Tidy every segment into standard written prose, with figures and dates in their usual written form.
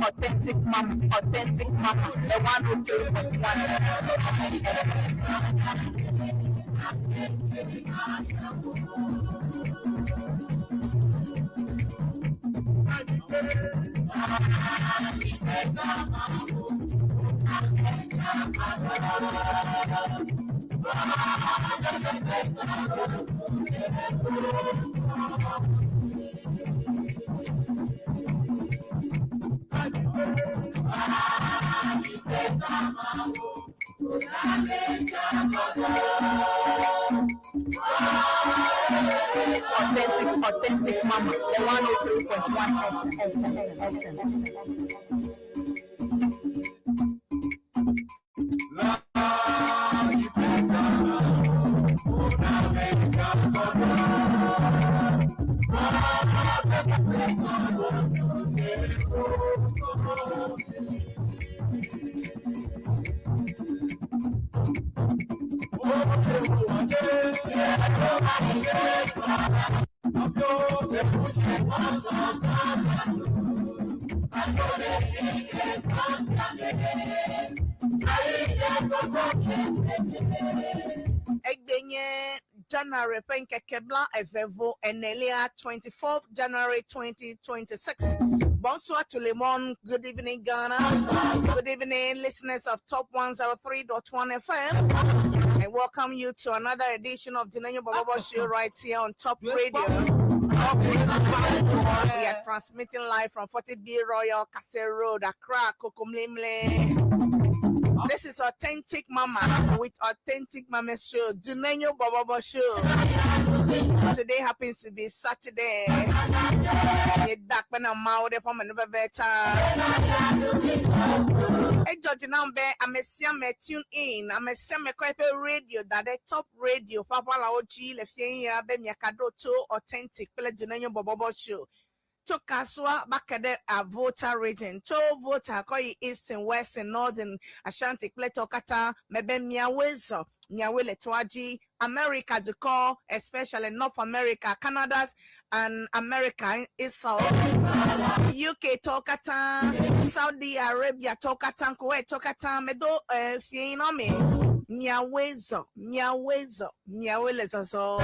Authentic mama, authentic mama, the 103.1. Authentic, authentic mama, the 103.1 FM. Egbe nye January ƒe ŋkeke bla eve vo enelia 24th January 2026. Bonsoir tout le monde. Good evening, Ghana. Good evening, listeners of Top 103.1 FM. I welcome you to another edition of Dunenyo Bobobo Show right here on Top Radio. We are transmitting live from 40B Royal Castle Road, Accra, Kokomlemle. This is Authentic Mama with Authentic Mama Show, Dunenyo Bobobo Show. Today happens to be Saturday. Edzɔ dzi nam be ame sia ame tune in, ame sia ame kɔ eƒe radio da ɖe Top Radio ƒe aʋalawo dzi le fia ya be miaka ɖo to Authentic kple Dunenyo Bɔbɔbɔ Show. Tso Kasoa va ke ɖe Volta Region, tso Volta kɔ yi Eastern, Western, Northern, Ashanti kple tɔwo katã mebe miawoe zɔ, miawoe le toa dzi. America dukɔ, especially North America, Canada and America itself, UK tɔwo katã, Saudi Arabia tɔwo katã, Kuwait tɔwo katã, medo fie na mi. Miawoe zɔ, miawoe zɔ, miawoe le zɔzɔ.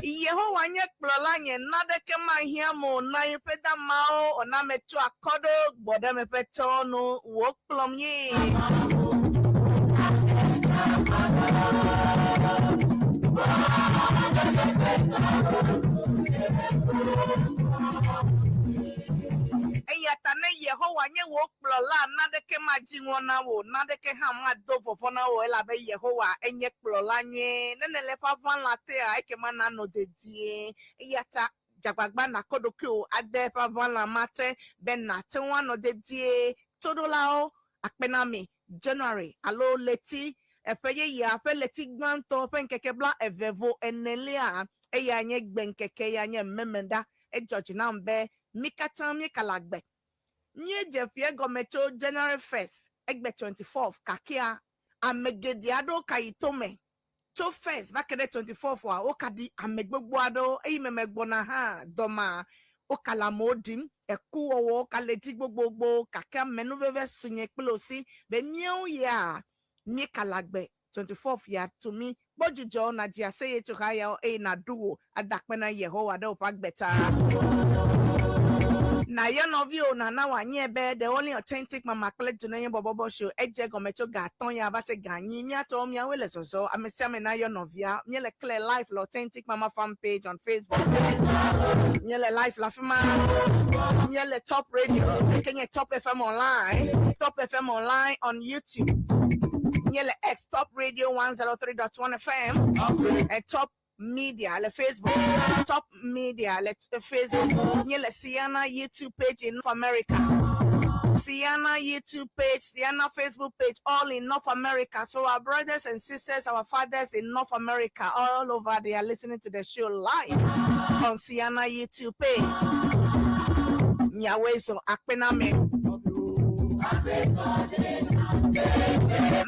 Yehowa nye kplɔla nye, naneke mahiãm o, na yeƒe damawo wòna metso akɔ ɖo gbɔɖeme ƒe tɔwo nu, wò kplɔm yi. Eya ta ne Yehowa nye wò kplɔla, naneke madzi ŋɔ na wò, naneke hã mado vɔvɔ̃ na wò, elabe Yehowa enye kplɔla nyui. Ne nèle eƒe aʋalã tea, ekema nanɔ dedie. Eya ta dze agbagba nàkɔ ɖokuiwò ade eƒe aʋalã ma te be nàte ŋu anɔ dedie. Toɖolawo akpe na mi January alo ɣleti eƒe yeyea ƒe ɣleti gbãtɔ ƒe ŋkeke bla eve vo enelia, eya nye gbeŋkeke, eya nye Memenda. Edzɔ dzi nam be mí katã míekale agbe. Míedze ƒea gɔme tso January 1st, egbe 24th, gakea ame geɖe aɖewo ka yi tome. Tso 1st va ke ɖe 24th-a, woka ɖi ame gbogbo aɖewo. Eyime megbɔna hã dɔma, wokale amewo ɖim. Ekuwɔwɔwo kale edzi gbogbogboo gake amenuveve su nye kple wò si be míawo ya míekale agbe. 24th ya tu mí. Kpɔ dzidzɔ, nàdzi aseyetsoha yawo eye nàɖu wò ada akpe na Yehowa ɖe wòƒe agbe ta. Nàyɔ nɔviwò nàna wòanyae be The Only Authentic Mama kple Dunenye Bɔbɔbɔ Show edze egɔme tso ga atɔ̃ ya va se ga enyi. Míatɔwo míawoe le zɔzɔ. Ame sia ame nayɔ nɔvia. Míele clear live le Authentic Mama fan page on Facebook. Míele live le afi ma. Míele Top Radio, yi ke nye Top FM Online, Top FM Online on YouTube. Míele X Top Radio 103.1 FM and Top Media le Facebook, Top Media le Facebook. Míele Siana YouTube page in North America. Siana YouTube page, Siana Facebook page, all in North America. So our brothers and sisters, our fathers in North America, all over, they are listening to the show live on Siana YouTube page. Miawoe zɔ akpe na me.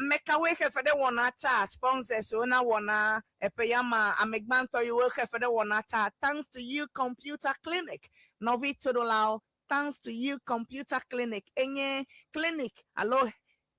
Mekawoe xefe ɖe wɔna ta sponsors wo na wɔna eƒe ya ma ame gbãtɔ yiwo xefe ɖe wɔna ta thanks to you Computer Clinic nɔvi toɖolawo thanks to you Computer Clinic enye clinic alo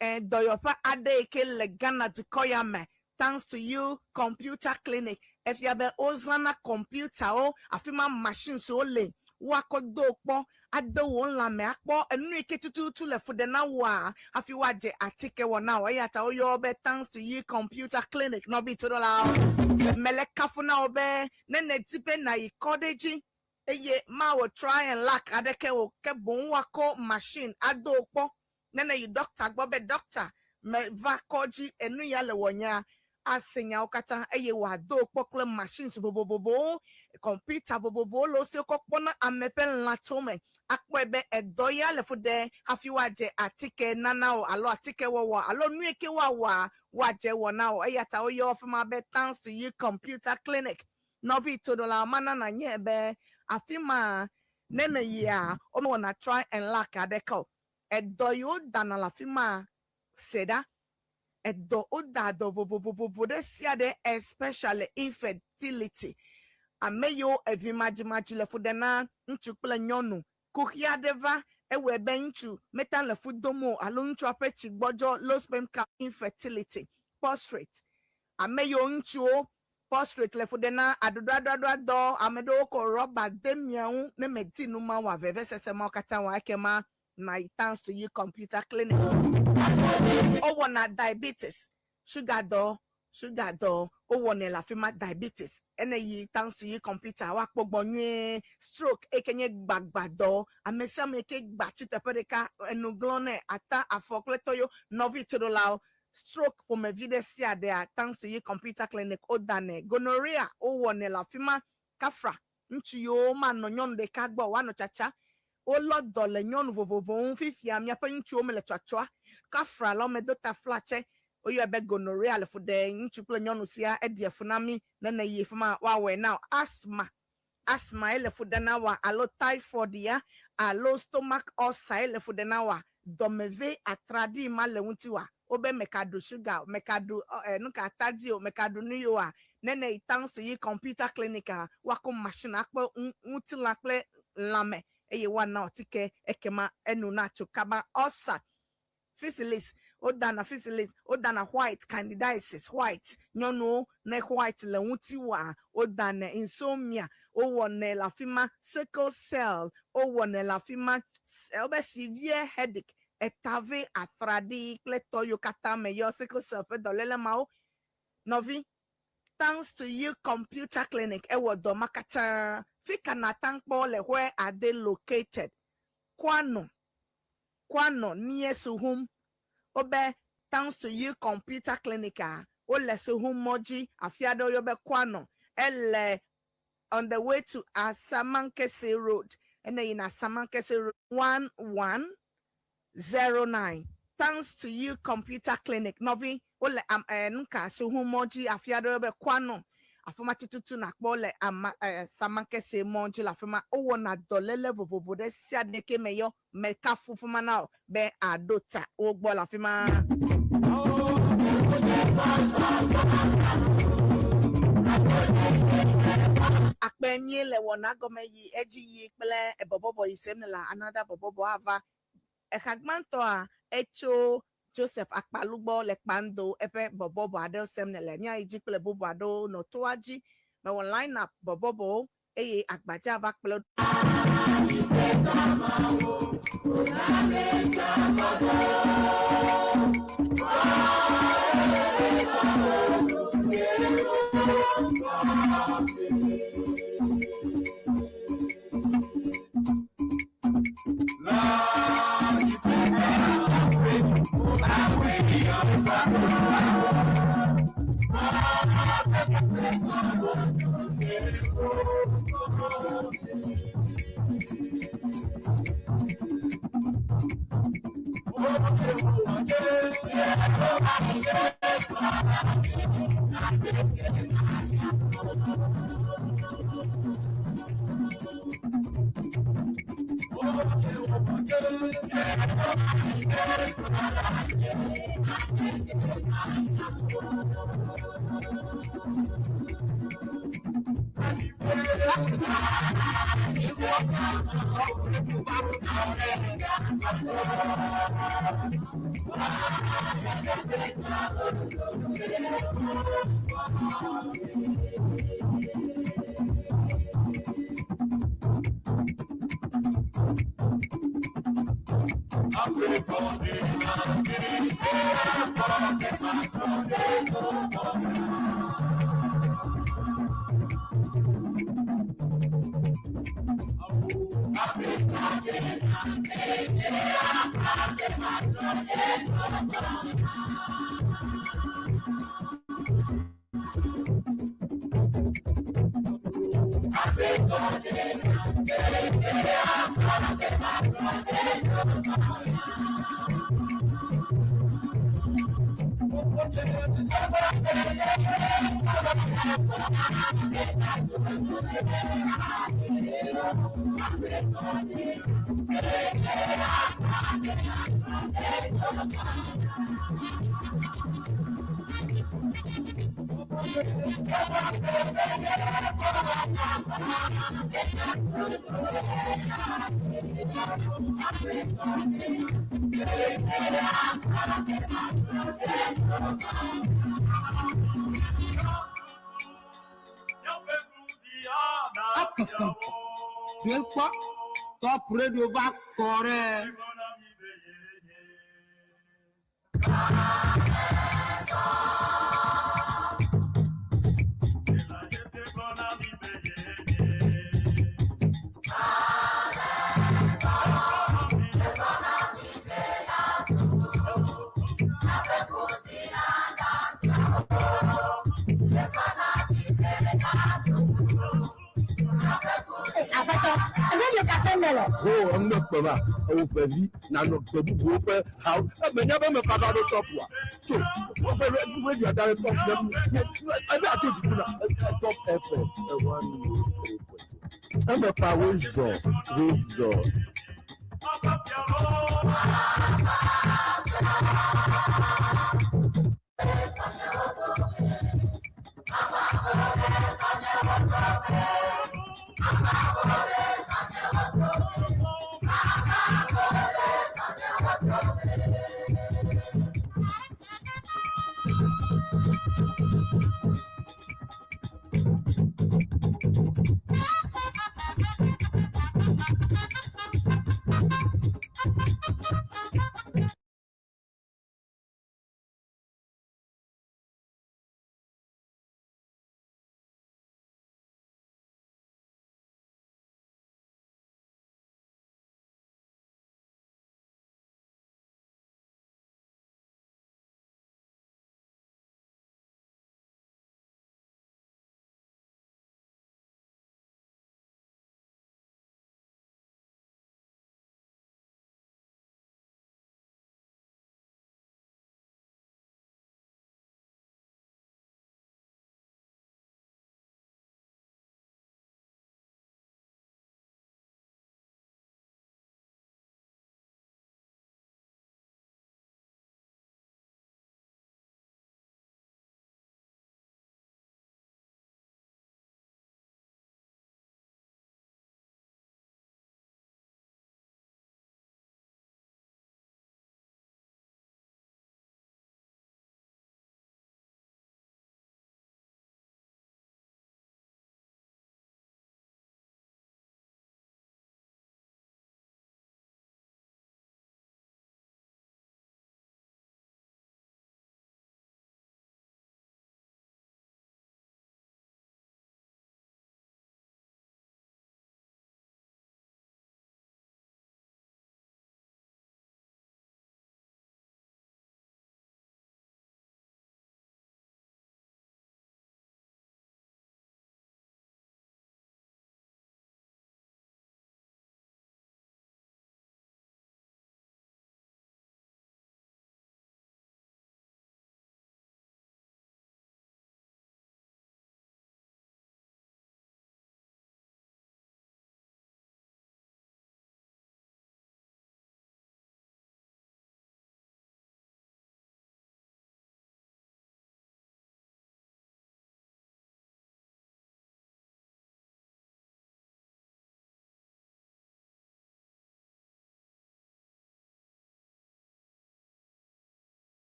dɔyɔƒe aɖe yi ke le Ghana dukɔ ya me thanks to you Computer Clinic efia be wozãna kɔmpitawo afi ma machines wo le woakɔ do kpɔ ade wò lãme akpɔ enu yi ke tututu le fu ɖe na woa hafi woadze atike wɔ na wo eya ta woyɔ be thanks to you Computer Clinic nɔvi toɖolawo mele kafu na wo be ne nedi be nàyi kɔ ɖe dzi eye mawɔ try and lack aɖeke o ke boŋ woakɔ machine ado kpɔ ne ne yi doctor gbɔ be doctor meva kɔdzi enu ya le wɔnya ase nyawo katã eye wòado kpɔ kple machines vovovovowo kɔmpita vovovowo le wo si wokɔ kpɔna ame ƒe lãtome akpɔe be edɔ ya le fu ɖe hafi woadze atike nana wo alo atike wɔwɔ alo nu yi ke woawɔa woadze wɔ na wo eya ta woyɔ afi ma be thanks to you Computer Clinic nɔvi toɖolawo mana nanye be afi ma ne ne yia womewɔna try and lack aɖeke o edɔ yiwo dana le afi ma se ɖa edɔ woda dɔ vovovovovo ɖe sia ɖe especially infertility ame yiwo evi madzimadzi le fu ɖe na ŋutsu kple nyɔnu kuxi aɖe va ewɔe be ŋutsu meta le fu dom o alo ŋutsua ƒe tsi gbɔdzɔ low sperm count infertility prostate ame yiwo ŋutsuwo prostate le fu ɖe na aɖuɖɔaɖuɖɔ ame ɖewo kɔ rɔba de mia ŋu ne medi nu ma wɔ vevesese mawo katã wɔ ekema Na Thanks to You Computer Clinic. Wowɔna diabetes, sugar dɔ, sugar dɔ, wowɔnɛ le afi ma diabetes. Ene yi Thanks to You Computer woakpɔ gbɔ nyuie. Stroke eke nye gbagbadɔ. Ame sia ame ke gba tsi teƒe ɖeka enu glɔ̃ nɛ ata, afɔ kple tɔyo. Nɔvi toɖolawo, stroke ƒomevi ɖe sia ɖea, Thanks to You Computer Clinic wodanɛ. Gonorrhea wowɔnɛ le afi ma. Kafra, ŋutsu yiwo manɔ nyɔnu ɖeka gbɔ o, woanɔ tsatsa. Wolɔ dɔ le nyɔnu vovovowo ŋu fifia, miaƒe ŋutsuwo mele tsɔatsɔa. Kafra la womedo taflatse. Woyɔe be gonorrhea le fu ɖe ŋutsu kple nyɔnu sia, eɖia fu na mí. Ne nèyi afi ma, woawɔe na wò. Asthma, asthma ye le fu ɖe na wòa alo typhoid ya alo stomach ulcer ye le fu ɖe na wòa, dɔmevee atraɖii ma le ŋutiwòa, wobe meka ɖu sugar o, meka ɖu nuka atadi o, meka ɖu nu yewoa, ne nèyi Thanks to You Computer Clinic a, woako machine akpɔ ŋutilã kple lãme eye woana wò atike ekema enu natso kaba. Ulcer, syphilis, wodana syphilis, wodana white candidiasis, white nyɔnuwo ne white le ŋutiwòa, wodanɛ insomnia, wowɔnɛ le afi ma, sickle cell, wowɔnɛ le afi ma, wobe severe headache, etave atraɖii kple tɔ yiwo katã me yɔ sickle cell ƒe dɔléle mawo. Nɔvi, Thanks to You Computer Clinic ewɔ dɔ ma katã. Fika nàte kpɔ le where are they located? Kwano, Kwano near Suhum. Wobe Thanks to You Computer Clinic a, wole Suhum mɔ dzi, afi aɖewo yɔ be Kwano. Ele on the way to Asamankese Road. Ene yina Asamankese Road 1109. Thanks to You Computer Clinic. Nɔvi, wole am nuka Suhum mɔ dzi, afi aɖewo yɔ be Kwano. Afi ma tututu nakpɔ le ama Samankese mɔ dzi le afi ma. Wowɔna dɔléle vovovo ɖe sia ɖe ke me yɔ mekafu fi ma na wò be aɖo ta wo gbɔ le afi ma. Akpe mie le wɔna gɔme yi edzi yi kple ebɔbɔbɔ yi sem ne la another bɔbɔbɔ ava. Exa gbãtɔa etso Joseph Akpalu gbɔ le Kpando eƒe bɔbɔbɔ aɖewo sem ne le míayi dzi kple bubu aɖewo nɔ toa dzi. Mewɔ line up bɔbɔbɔwo eye agbadza va kple Akeke Dukpɔ Top Radio va kɔ ɖe. Aƒetɔ, eve mi kafe me le. Ho enu kpe ma, ewo ƒe vi nanɔ gbe bubuwo ƒe hawo. Eme nya be me fa va ɖo tɔpua. Tso, woƒe radio da ɖe tɔp ne ebe ato dziku na Top FM 103.2. Eme fa wo zɔ, wo zɔ.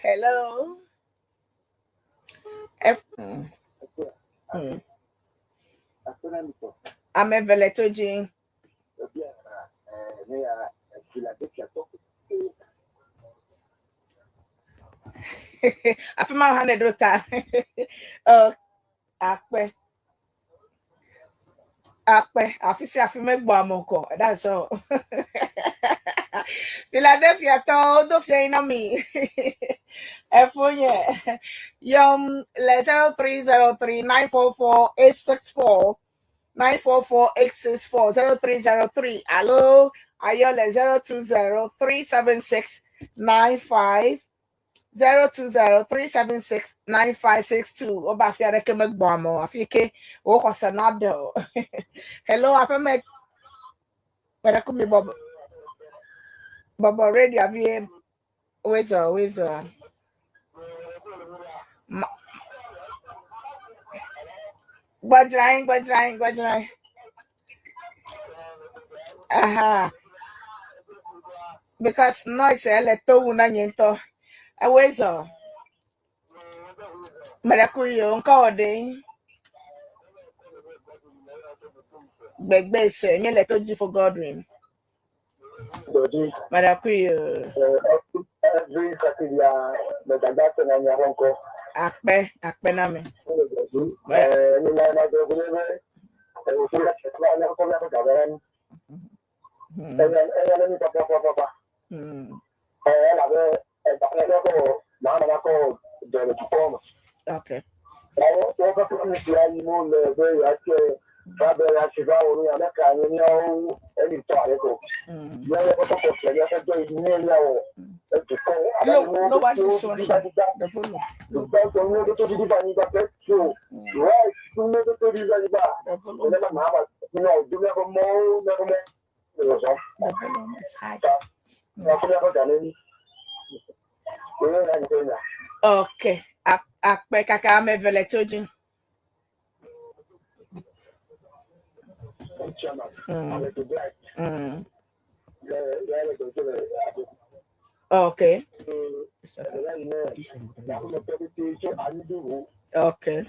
Hello. F. Ame eve le to dzi. Afi ma hã ne ɖo ta. Akpe. Akpe. Afi sia afi megbɔ ame o kɔ. That's all. Philadelphia tɔwo do fia yi na mi. Efonye. Yɔm le 0303 944 864 944 864 0303 alo ayɔ le 020 376 95 020-376-9562. Wobe afi aɖeke megbɔ ame o. Afi ke wo xɔse nade o. Hello, aƒeme. Kpe ɖe mi bɔbɔ. Bɔbɔ radio avi wezɔ wezɔ. Gbɔdzrae gbɔdzrae gbɔdzrae. Aha. Because noise ele to wu na nye ŋutɔ. Ewezɔ. Mɛɖeku yi o ŋkɔ wɔ ɖe. Gbegbe se nye le to dzi for Godwin. Dɔdzi. Mɛɖeku yi o. Every Saturday, mɛdagba sena nya ƒe ŋkɔ. Akpe akpe na mi. Nuna na dɔ gbɔ be ɛwòtò la tse la kɔ la ƒe gaba la eya ne mi papapapapa. Elabe ɛgbã ne kɔ maa ma kɔ dɔ le dukɔ me. Okay. Woƒe promise ya yi mo le be yeatse va be yeatse va wò nu ya meka nye míawo eni tɔ aɖe ko. Míawo ƒe kɔkɔ fia míaƒe dɔ yi míawo míawɔ edukɔ. Low, lower this one. The volume. Low. The volume. The volume is high. Okay. Akpe kaka ame eve le to dzi. Okay. Okay.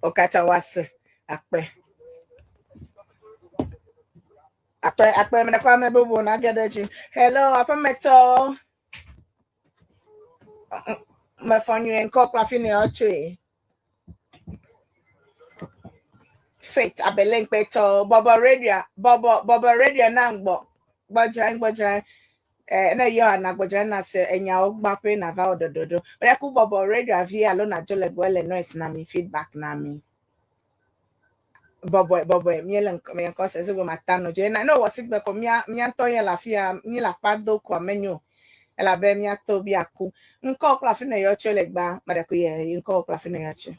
Okata wase. Akpe. Akpe akpe mene kwa ame bubu na gede dzi. Hello, aƒemetɔ. Mefɔ nyuie ŋkɔ kple afi ne ɔtsoe. Faith Abelenkpetɔ bɔbɔ radio bɔbɔ bɔbɔ radio na ŋgbɔ gbɔdzra gbɔdzra ne yɔ ana gbɔdzra na se enyawo gbã ƒe na va wɔ ɖoɖoɖo. Ɖe ku bɔbɔ radio avi alo na dzo le gbɔ le noise na mi feedback na mi. Bɔbɔe bɔbɔe míele ŋkɔ mi ŋkɔ se zegbe mata no dze na ne wɔ si gbe ko mía míatɔ yɛ le afia mí le akpa do ko amenyo elabe míatɔ bi aku. Ŋkɔ kple afi ne yɔ tso le gba meɖe ku yɛ ŋkɔ kple afi ne yɔ tso.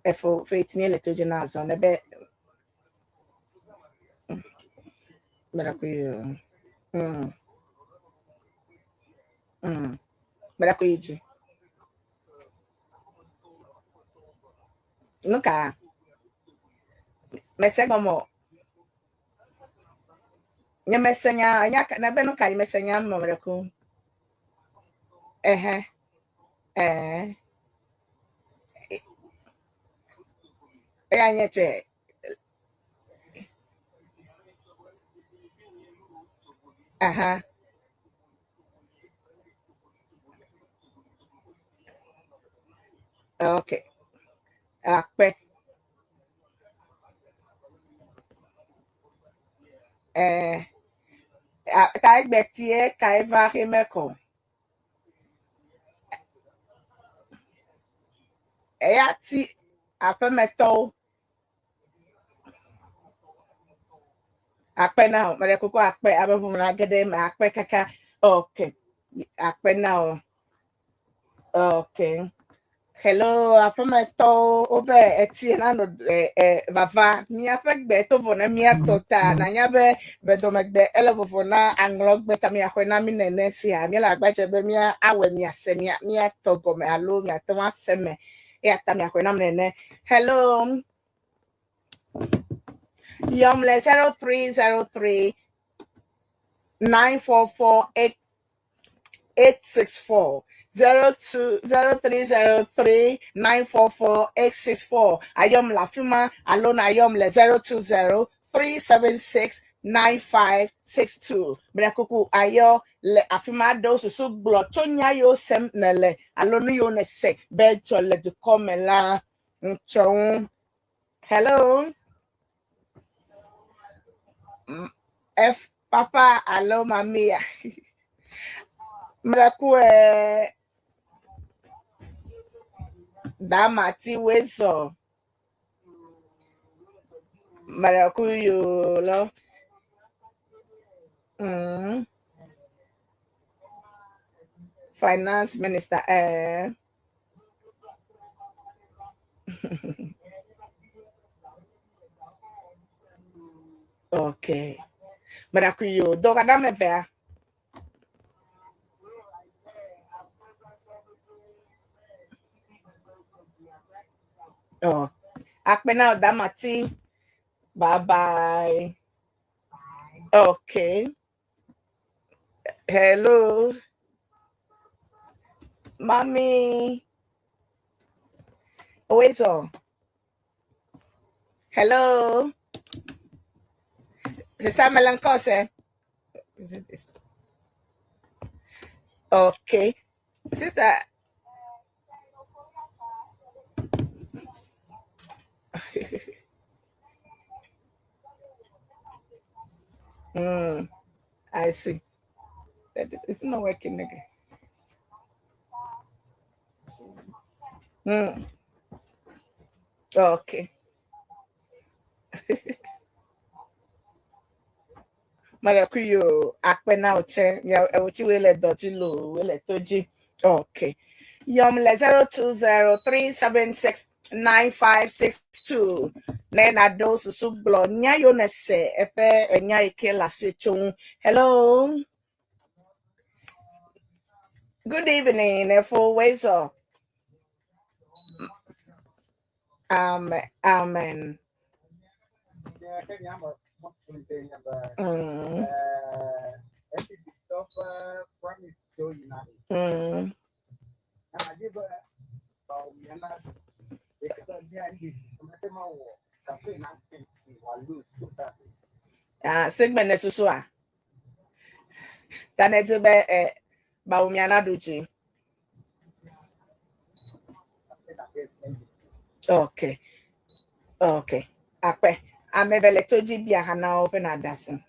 Efo Faith míele to dzi na azɔ ne be meɖe ku yɛ. Meɖe ku yi dzi. Nu ka? Mese gɔme o. Nye mese nya nya na be nu ka mese nya me meɖe ku. Ehe. Eh. Eya nye tse. Aha. Okay. Akpe. Eh. Ta egbe tie ka eva he ko. Eya ti aƒemetɔwo. Akpe na o. Meɖe kuku akpe abe ʋu na ge ɖe eme akpe kaka. Okay. Akpe na o. Okay. Hello, aƒemetɔwo wobe etie na nɔ vava míaƒe gbe to vo ne míatɔ ta nanya be bedomegbe ele vovo na aŋlɔgbe ta miaxɔe na mi nene sia míele agbadze be mía awɔe miase mía míatɔ gɔme alo miate ŋu ase me eya ta miaxɔe na mi nene. Hello. Yɔm le 0303. 944 864 02 0303 944 864 ayɔm le afi ma alo na ayɔm le 020 376 9562 mrekuku ayɔ le afi ma ɖewo susu gblɔ tso nya yiwo sem nèle alo nu yiwo nèse be dzɔ le dukɔ me la ŋtsɔ ŋu. Hello. F papa alo mamia. Mreku e damati wezɔ. Mreku yo lo. Finance minister eh. Okay. Mreku yo do kadame vea. Oh. Akpena Odamati. Bye bye. Okay. Hello. Mommy. Owezo. Hello. Sister Melankose. Is it this? Okay. Sister. I see. That is, it's not working again. Okay. Marakuyo akpena oche ya ochi wele dọchi lo wele toji. Okay. Yom le 0203769562. Ne na do susu gblɔ nya yo ne se eƒe enya yi ke le asi tso ŋu. Hello. Good evening, Efo Wezo. Amen. Amen. Ah, segbe ne susu a. Tane ti be eh ba umiana duchi. Okay. Okay. Akpe. Amebele toji bia hana open adasin.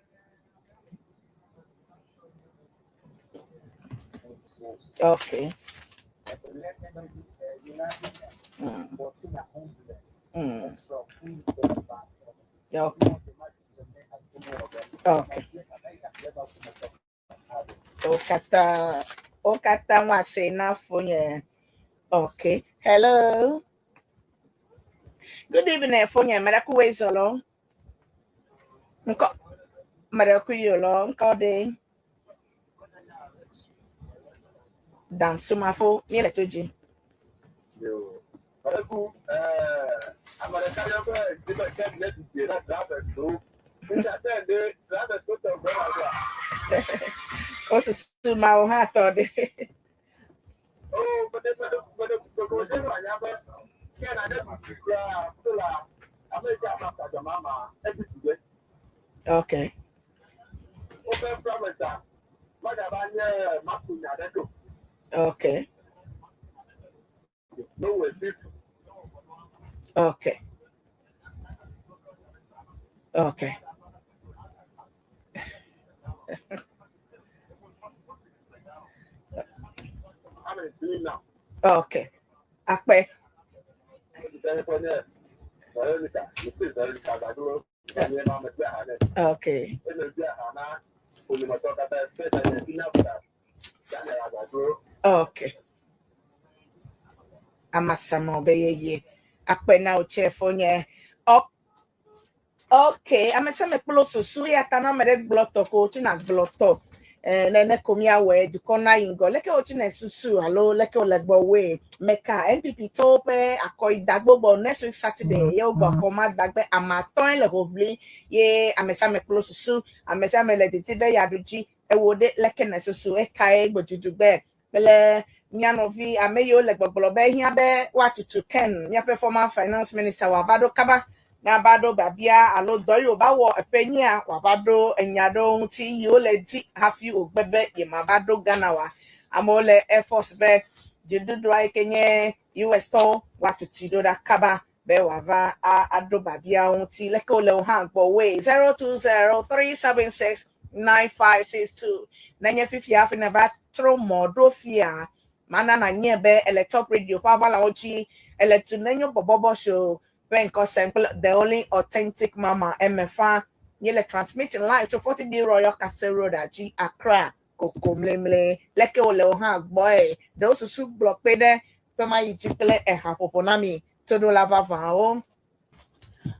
Okay. Okay. Okay. Okata okata nwase na fonye. Okay. Hello. Good evening, fonye. Meraku wezolo. Nko meraku yolo. Nko de. Dansumafo miele toji. Yo. Meraku Osusu ma o ha tọ de. Okay. Okay. Okay. Okay. Okay. Akpe. Okay. Okay. Amasama obeye ye. Akpe na uche fonye. Okay. Amasama kplo susu ya tana mere gbloto ko uchi na gbloto. Nene komia we dukona ingo leke ochi na susu alo leke olegbo we meka NPP tope akoi dagbogbo next week Saturday ye ogbo koma dagbe amaton le hobli ye amesa me kplo susu amesa me le titi be yaduji Ewo ɖe leke nèsusu ekae gbɔdzidzugbe kple mía nɔvi ame yiwo le gbɔgblɔ be ehiã be woatutu Ken, míaƒe former finance minister wòava ɖo kaba ne ava ɖo biabia alo dɔ yi wòva wɔ eƒe nyia wòava ɖo enya ɖewo ŋuti yi wole di hafi wògbe be yemava ɖo Ghana oa. Amewo le Air Force be dziɖuɖua yi ke nye US tɔwo woatutui ɖo ɖa kaba be wòava aɖo biabiawo ŋuti. Leke wòle wò hã gbɔwòe? 0203769562. Nenye fifia hafi nèva trɔ mɔ ɖo fia, mana nànyae be ele Top Radio ƒe aʋalawo dzi, ele tu nenyo bɔbɔbɔ show ƒe ŋkɔ sem kple The Only Authentic Mama eme faa. Míele transmitting live tso 40B Royal Castle Road dzi, Accra, koko mlemle. Leke wòle wò hã gbɔe? Ɖe wosusu gblɔ kpe ɖe ƒe ma yi dzi kple ehaƒoƒo na mi toɖola vavãwo.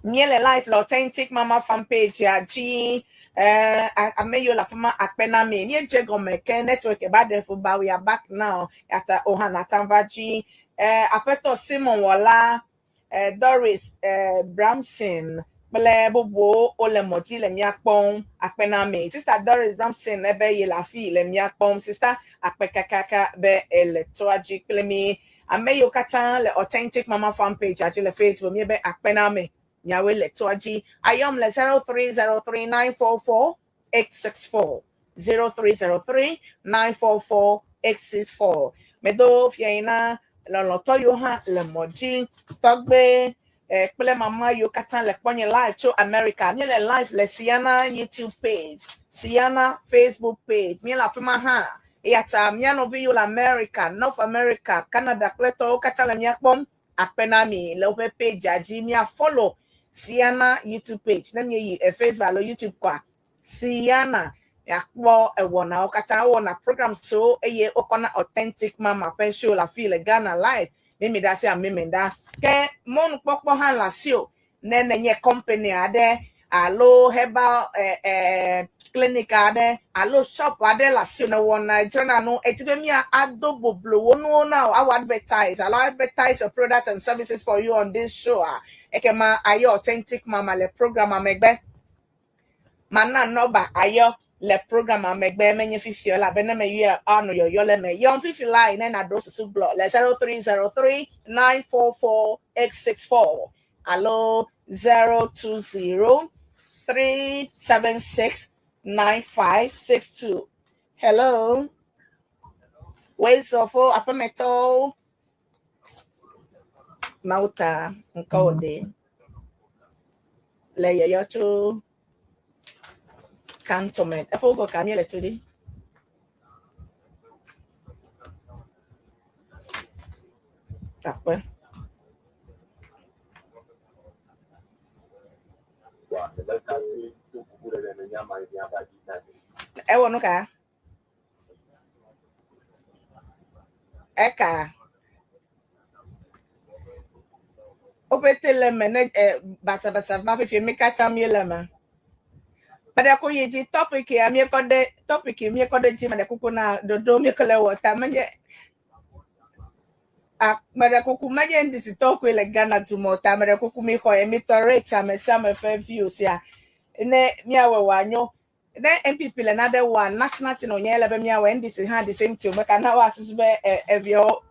Míele live le Authentic Mama fan page ya dzi. Eh, ame yiwo le afi ma akpe na mi. Míedze gɔme ke network ba ɖe fu ba we are back now. Yata oha nata va dzi. Eh, aƒetɔ Simon Wɔla, eh, Doris eh, Bramson kple bubuwo wole mɔ dzi le mía kpɔm akpe na mi. Sister Doris Bramson ebe ye le afi le mía kpɔm. Sister akpe kakaka be ele toa dzi kple mi. Ame yiwo katã le Authentic Mama fan page dzi le Facebook míebe akpe na mi. Miawoe le toa dzi. Ayɔm le 0303 944 864. 0303 944 864. Medo fia yi na lɔlɔ̃tɔ yiwo hã le mɔ dzi. Tɔgbe eh, kple mama yiwo katã le kpɔnye live tso America. Míele live le Siana YouTube page, Siana Facebook page. Míele afi ma hã. Eya ta mía nɔvi yiwo le America, North America, Canada kple tɔwo katã le mía kpɔm. Akpe na mi le woƒe page dzi. Mía follow Siana YouTube page. Ne míeyi eh, Facebook alo YouTube kɔa, Siana miakpɔ ewɔnawo katã wowɔna program siwo eye wokɔna Authentic Mama ƒe show le afi le Ghana live. Mími ɖe asi ameme ɖa. Ke mɔnukpɔkpɔ hã le asiwò ne nenye company aɖe alo herbal eh, eh, clinic aɖe alo shop aɖe le asiwò nèwɔna dzrana nu edi be mía ado boblo wo nuwo na wò awɔ advertise alo advertise your product and services for you on this show a ekema ayɔ Authentic Mama le program megbe. Mana nɔba ayɔ le program megbe menye fifi o elabena meyɔe anɔ yɔyɔ le me. Yɔm fifi lae ne nàɖo susu gblɔ le 0303 944 864 alo 020 376 9562. Hello. Wezɔfo aƒemetɔwo. Mawu ta ŋkɔwò ɖe le yɔyɔ tso cantonment. Efo go ka míele tso ɖi. Akpe. Ewɔ nu ka? Eka. Wopete le eme ne eh, basabasa va fifie mi katã míele eme. Meɖe ku yi dzi topic ya míekɔ ɖe topic míekɔ ɖe dzi meɖe kuku na ɖoɖo míekɔ le wɔ ta menye a meɖe kuku menye NDC tɔwo koe le Ghana du me o ta meɖe kuku mi xɔ ye mi tolerate ame sia ame ƒe views ya ne míawɔe wòanyo. Ne NPP le nane wɔa national thing wònye ele be míawɔe NDC hã the same thing meka na woasusu be eviawo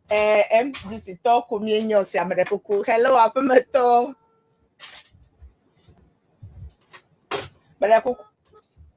NDC tɔwo ko míenye o sia meɖe kuku. Hello aƒemetɔ. Meɖe kuku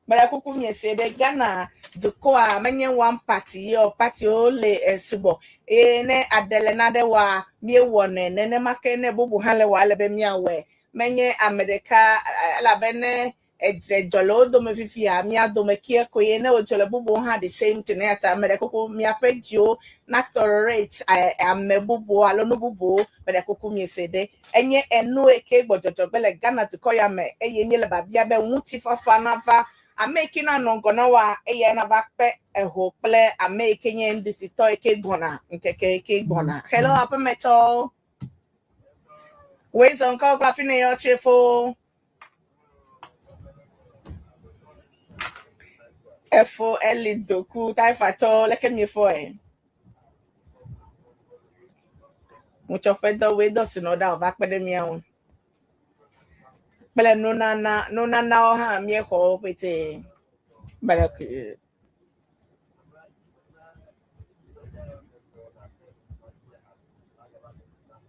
meɖe kuku miese ɖe Ghana dukɔa menye one party ye o partywo le sugbɔ eye ne aɖe le nane wɔa míewɔnɛ nenema ke ne bubu hã le wɔa ele be míawɔe. Menye ame ɖeka elabe ne edzre dzɔ le wo dome fifia mía dome kie koe ne wodzɔ le bubuwo hã the same thing eya ta ame ɖe kuku miaƒe dziwo na tolerate ame bubuwo alo nu bubuwo meɖe kuku miese ɖe enye enu yi ke gbɔdzɔdzɔ gbe le Ghana dukɔ ya me eye míele babia be ŋutifafa nava ame yi ke nanɔ ŋgɔ na woa eyae nava kpe eho kple ame yi ke nye NDC tɔ yi ke gbɔna ŋkeke yi ke gbɔna. Hello aƒemetɔwo. Woe zɔ ŋkɔ kple afi ne yɔ tse fo. Efo Eli Doku Taifatɔwo leke miefɔe? Ŋutsɔ ƒe dɔwoe dɔ si nɔ ɖa wòva kpe ɖe mía ŋu. Kple nunana nunanawo hã míexɔ wo ƒetee. Mele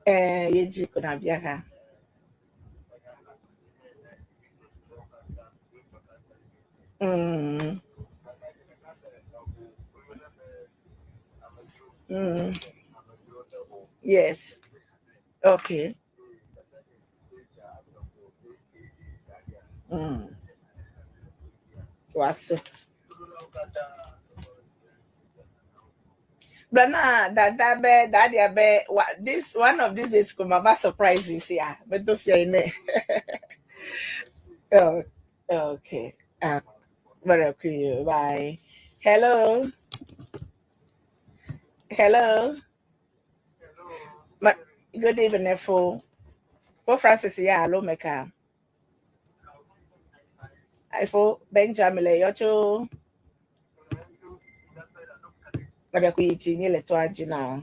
Eh, ye dzi ko na bia ha. Yes. Okay. Wase. But na that be that yeah be this one of these days come about surprises yeah. But don't fear in Oh, okay. Very okay. Bye. Hello. Hello. Ma, good evening, for Francis. Yeah, hello, Meka. I for Benjamin le yocho. Ngabe kuyichi ni le twaji na.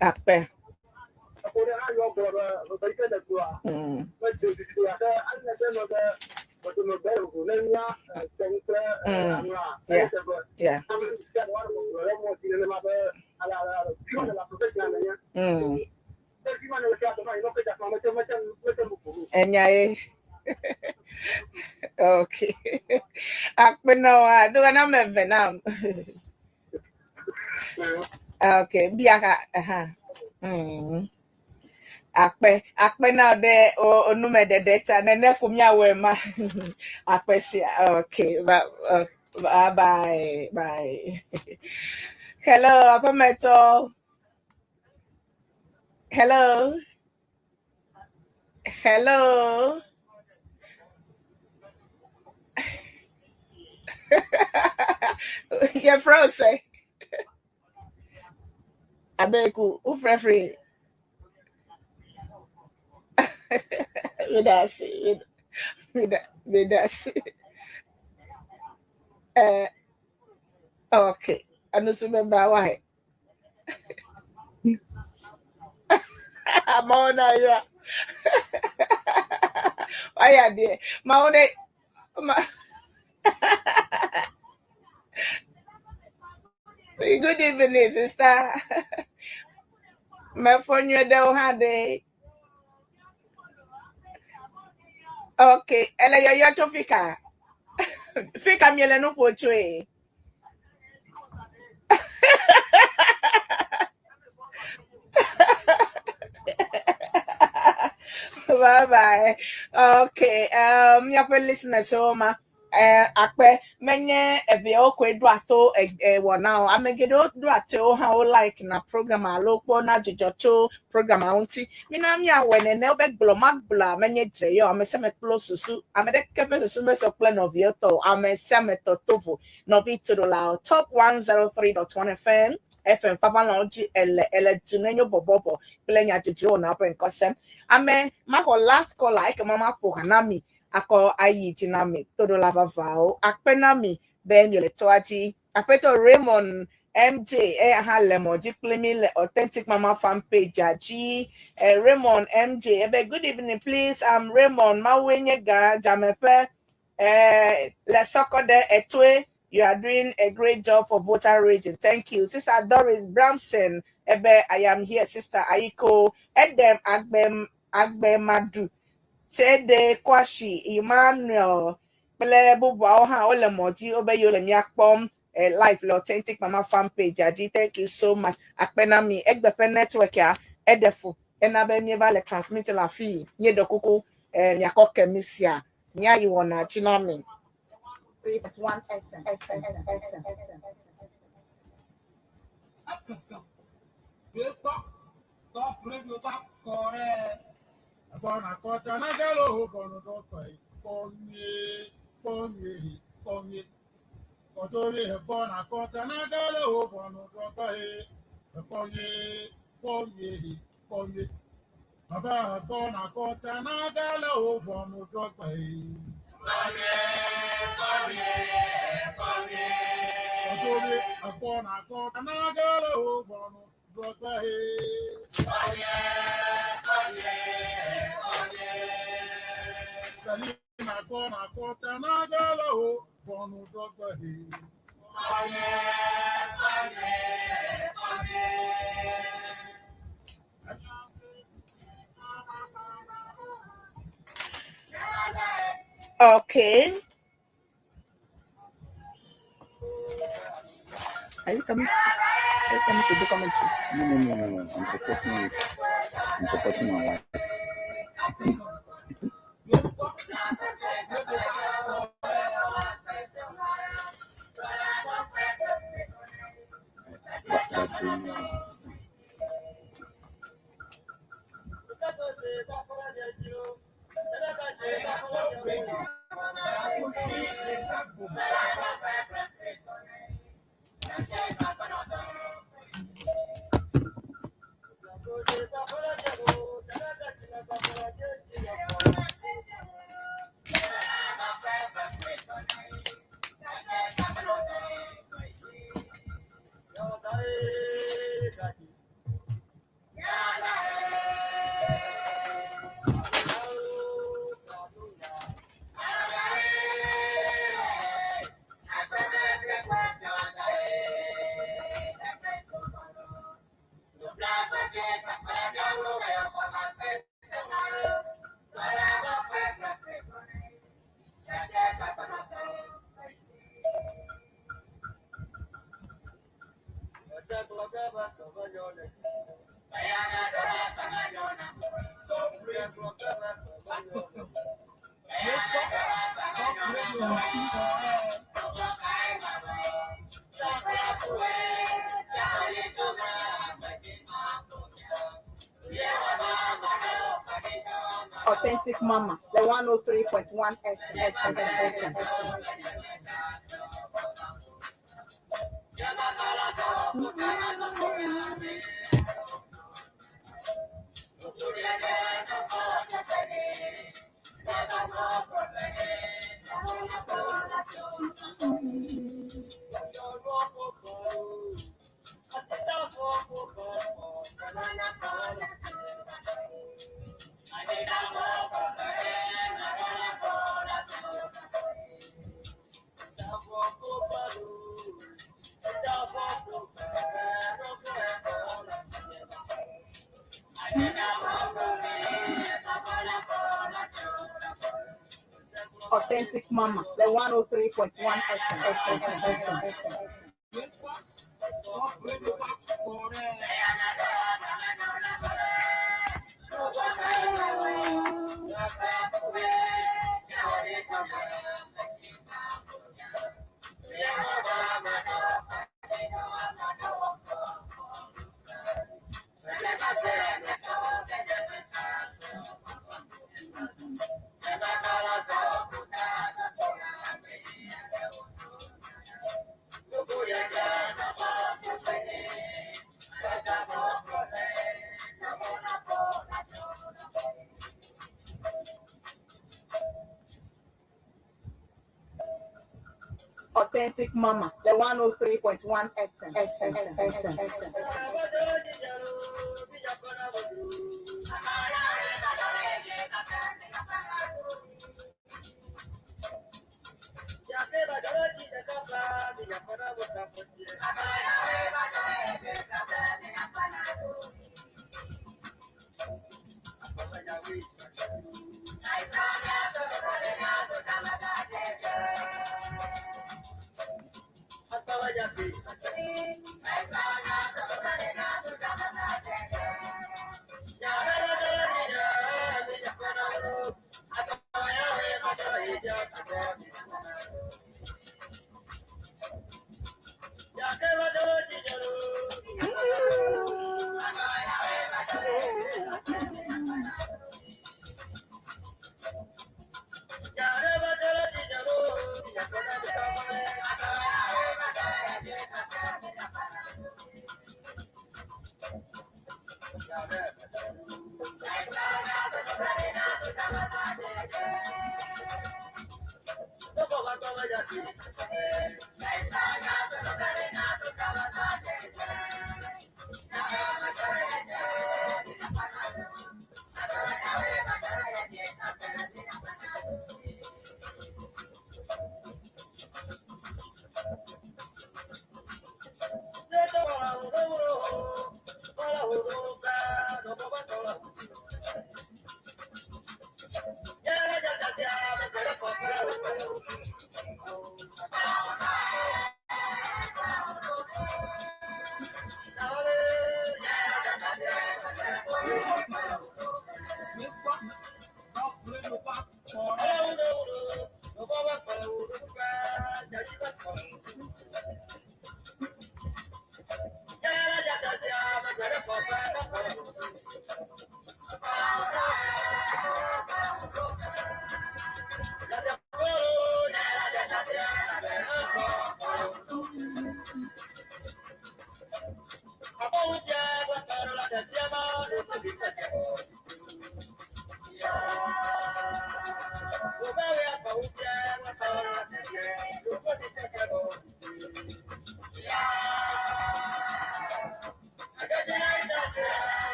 Akpe. Yeah. Yeah. Enyae. Okay. Akpe no, do na me venam. Okay, biaka. Aha. Akpe, akpe na de o onume de data nene kumya wema. Akpe si okay. Bye bye. Bye. Hello, Apameto. Hello. Hello. Your frozen. Abeku, ufrefri. Medasi, medasi. Okay. Anusu member why? Maona ya. Why are there? Maona. Good evening, sister. My phone you don't have day. Okay. Ele yo yo to fika. Fika miele no pochwe. Bye bye. Okay. Your listener so ma. Akpe menye ebe okwe do ato e wo na amegedo do ato ha o like na program alo po na jojo to program aunti mi na mi awene ne obe glo magbla menye dre yo ame se me kplo susu ame de ke susu me so kple no vi to ame se me to tovo no vi to la top 103.1 FM FM papa na oji ele ele tunenyo bobobo kple nya jojo na open kosem ame ma ko last call like mama po hanami akɔ ayi dzi na mi toɖola vavawo akpe na mi be miele tɔa dzi aƒetɔ Raymond MJ eya hã le mɔ dzi kpli mi le Authentic Mama fan page dzi. Raymond MJ ebe good evening please, I'm Raymond Mawe nye gã Dzameƒe le Sɔkɔɖe Etoe. You are doing a great job for Volta region. Thank you. Sister Doris Bramson ebe I am here. Sister Aiko Edem Agbem Agbemadu Chede Kwashi Emmanuel kple bubuawo hã wole mɔ dzi wobe yewo le mía kpɔm live le Authentic Mama fan page dzi. Thank you so much. Akpe na mi egbe ƒe network ya eɖe fu ena be míeva le transmit le afii míeɖe kuku miakɔ ke mi sia míayi wɔna dzi na mi. 3.1 FM, FM, FM, FM. Bàbá àgbọ̀nà kọta náà gálẹ̀ ò bọ̀nù dọ́gba yìí. Ọjọ́rẹ́ àgbọ̀nà kọta náà gálẹ̀ ò bọ̀nù dọ́gba yìí. Sẹ́yìn àgbọ̀nà kọta náà gálẹ̀ ò bọ̀nù dọ́gba yìí. Okay. Are you coming? Are you coming to do commentary? No. I'm supporting you. I'm supporting my wife. That's really. Authentic Mama, the 103.1 FM. Authentic Mama, the 103.1 FM. Authentic Mama, the 103.1 FM.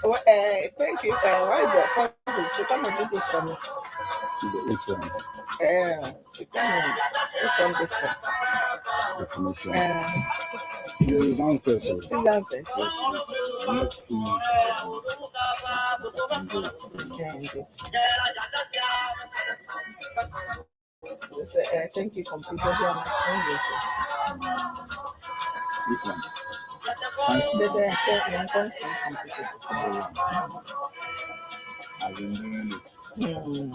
Well, thank you. Where is the cousin? She come and do this for me. Which one? She come and which one this one? The commission. It's It's downstairs. So downstairs. Let's see. I can do it. Yeah, indeed. This, thank you, computer. Here on my sponsors. Which one? Thanks to This, thanks to computer. I've been doing it. This is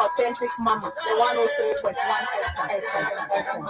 Authentic Mama, the 103.1 FM.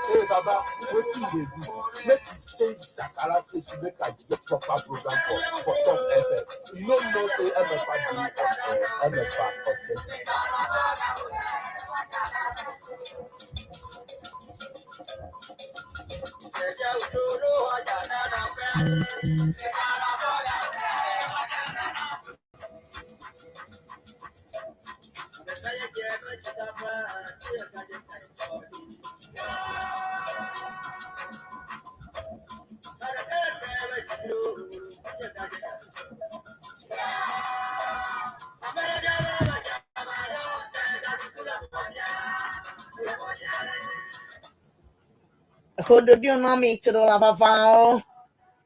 Hey Baba, wetin you dey do? Make you change Sakara station make I get proper program for Top FM. You no know say MFA dey on air, MFA authentic. Hododio na mi toɖola vavawo.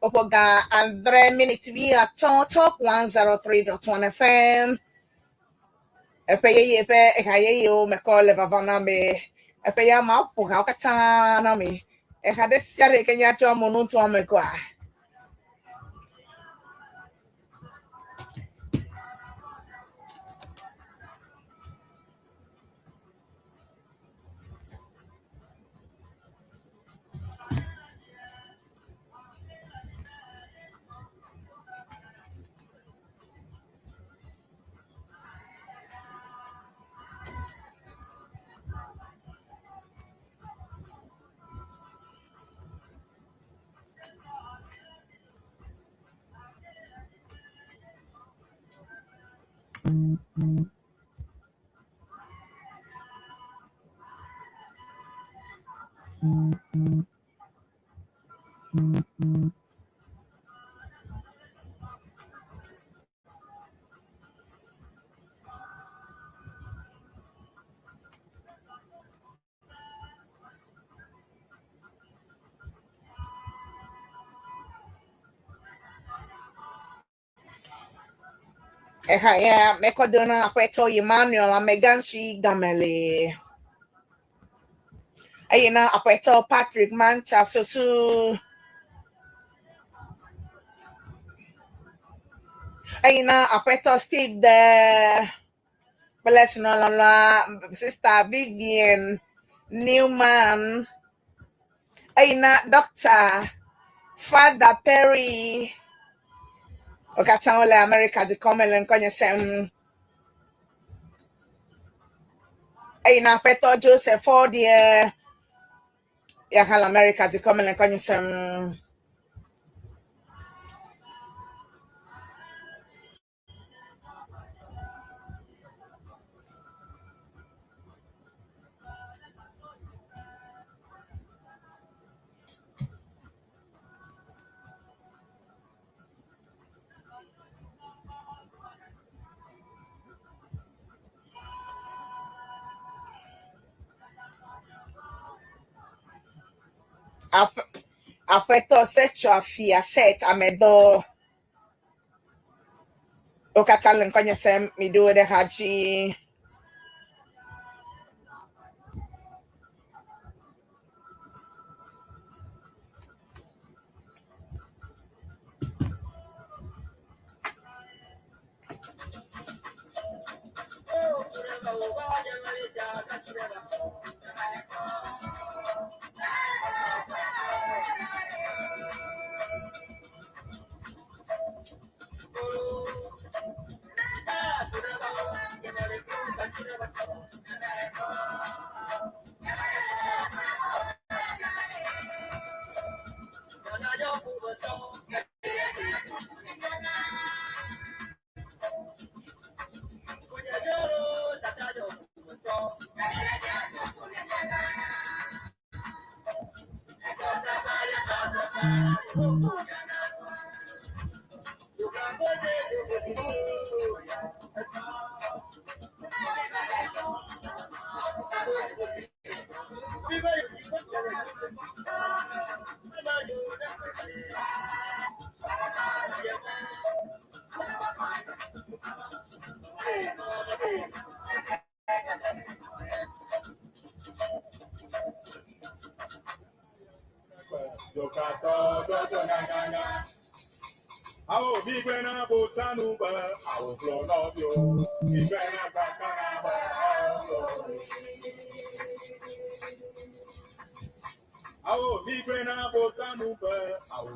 Woƒe ga 7 miniti 50, Top 103.1 FM. Eƒe yeye ƒe eha yeyewo mekɔ le vava na mi. Eƒe ya ma ƒo hawo katã na mi. Eha ɖe sia ɖe ke míatsɔ amu nutoa me koa. Eha ya mekɔ do na aƒetɔ Emmanuel Ameganshi Gamele. Eye na aƒetɔ Patrick Mancha Sosu. Eye na aƒetɔ Steve de kple srɔ̃lɔlɔa Sister Vivian Newman. Eye na Dr. Father Perry. Wo katã wole Amerika dukɔ me le ŋkɔnye sem. Eye na aƒetɔ Joseph Fɔdeɛ ya hã le Amerika dukɔ me le ŋkɔnye sem. Aƒetɔ Setsɔ Afia Set Amedɔ. Wo katã le ŋkɔnye sem, miɖo wo ɖe xa dzi.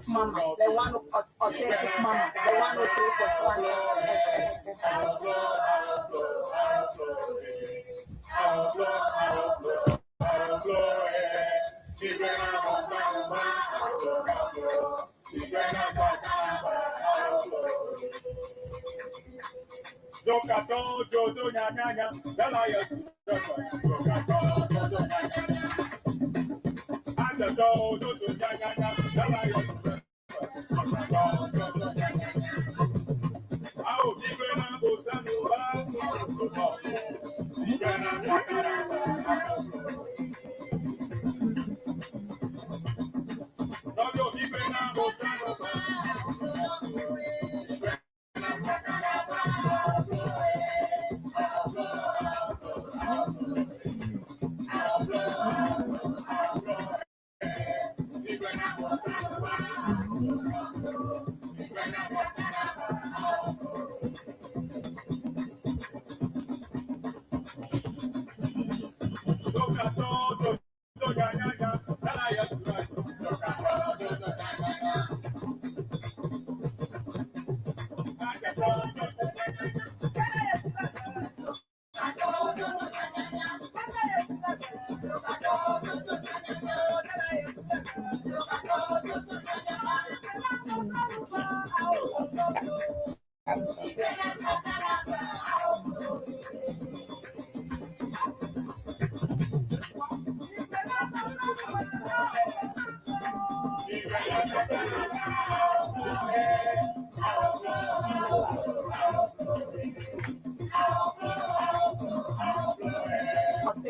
Mama, the one authentic mama, the 103.1 FM.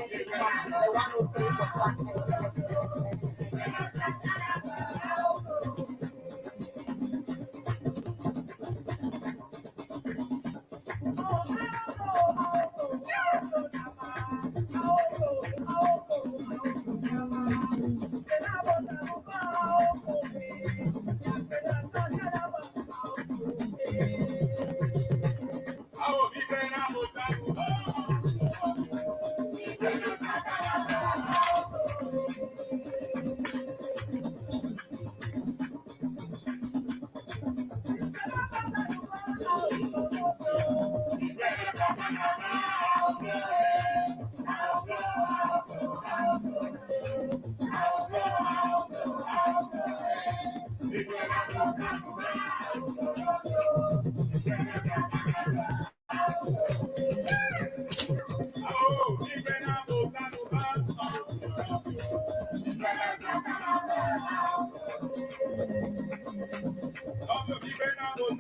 Authentic Mama, the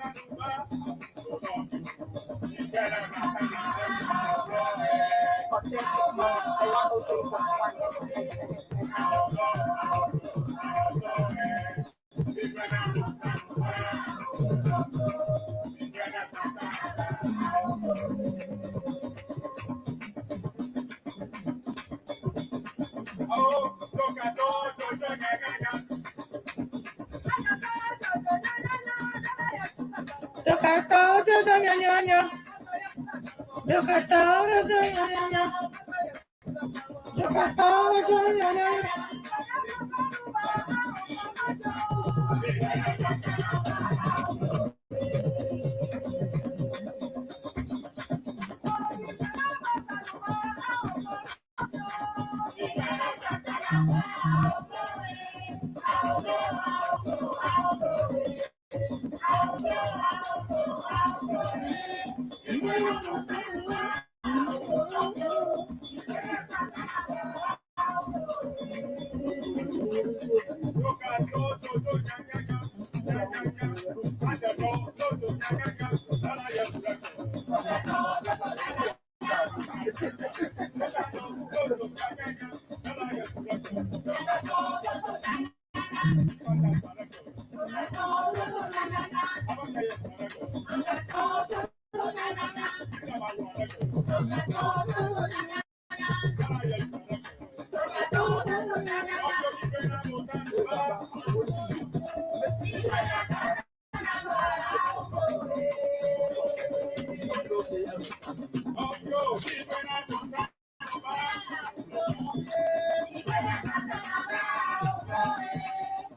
103.1 FM. Authentic Mama, the 103.1 FM.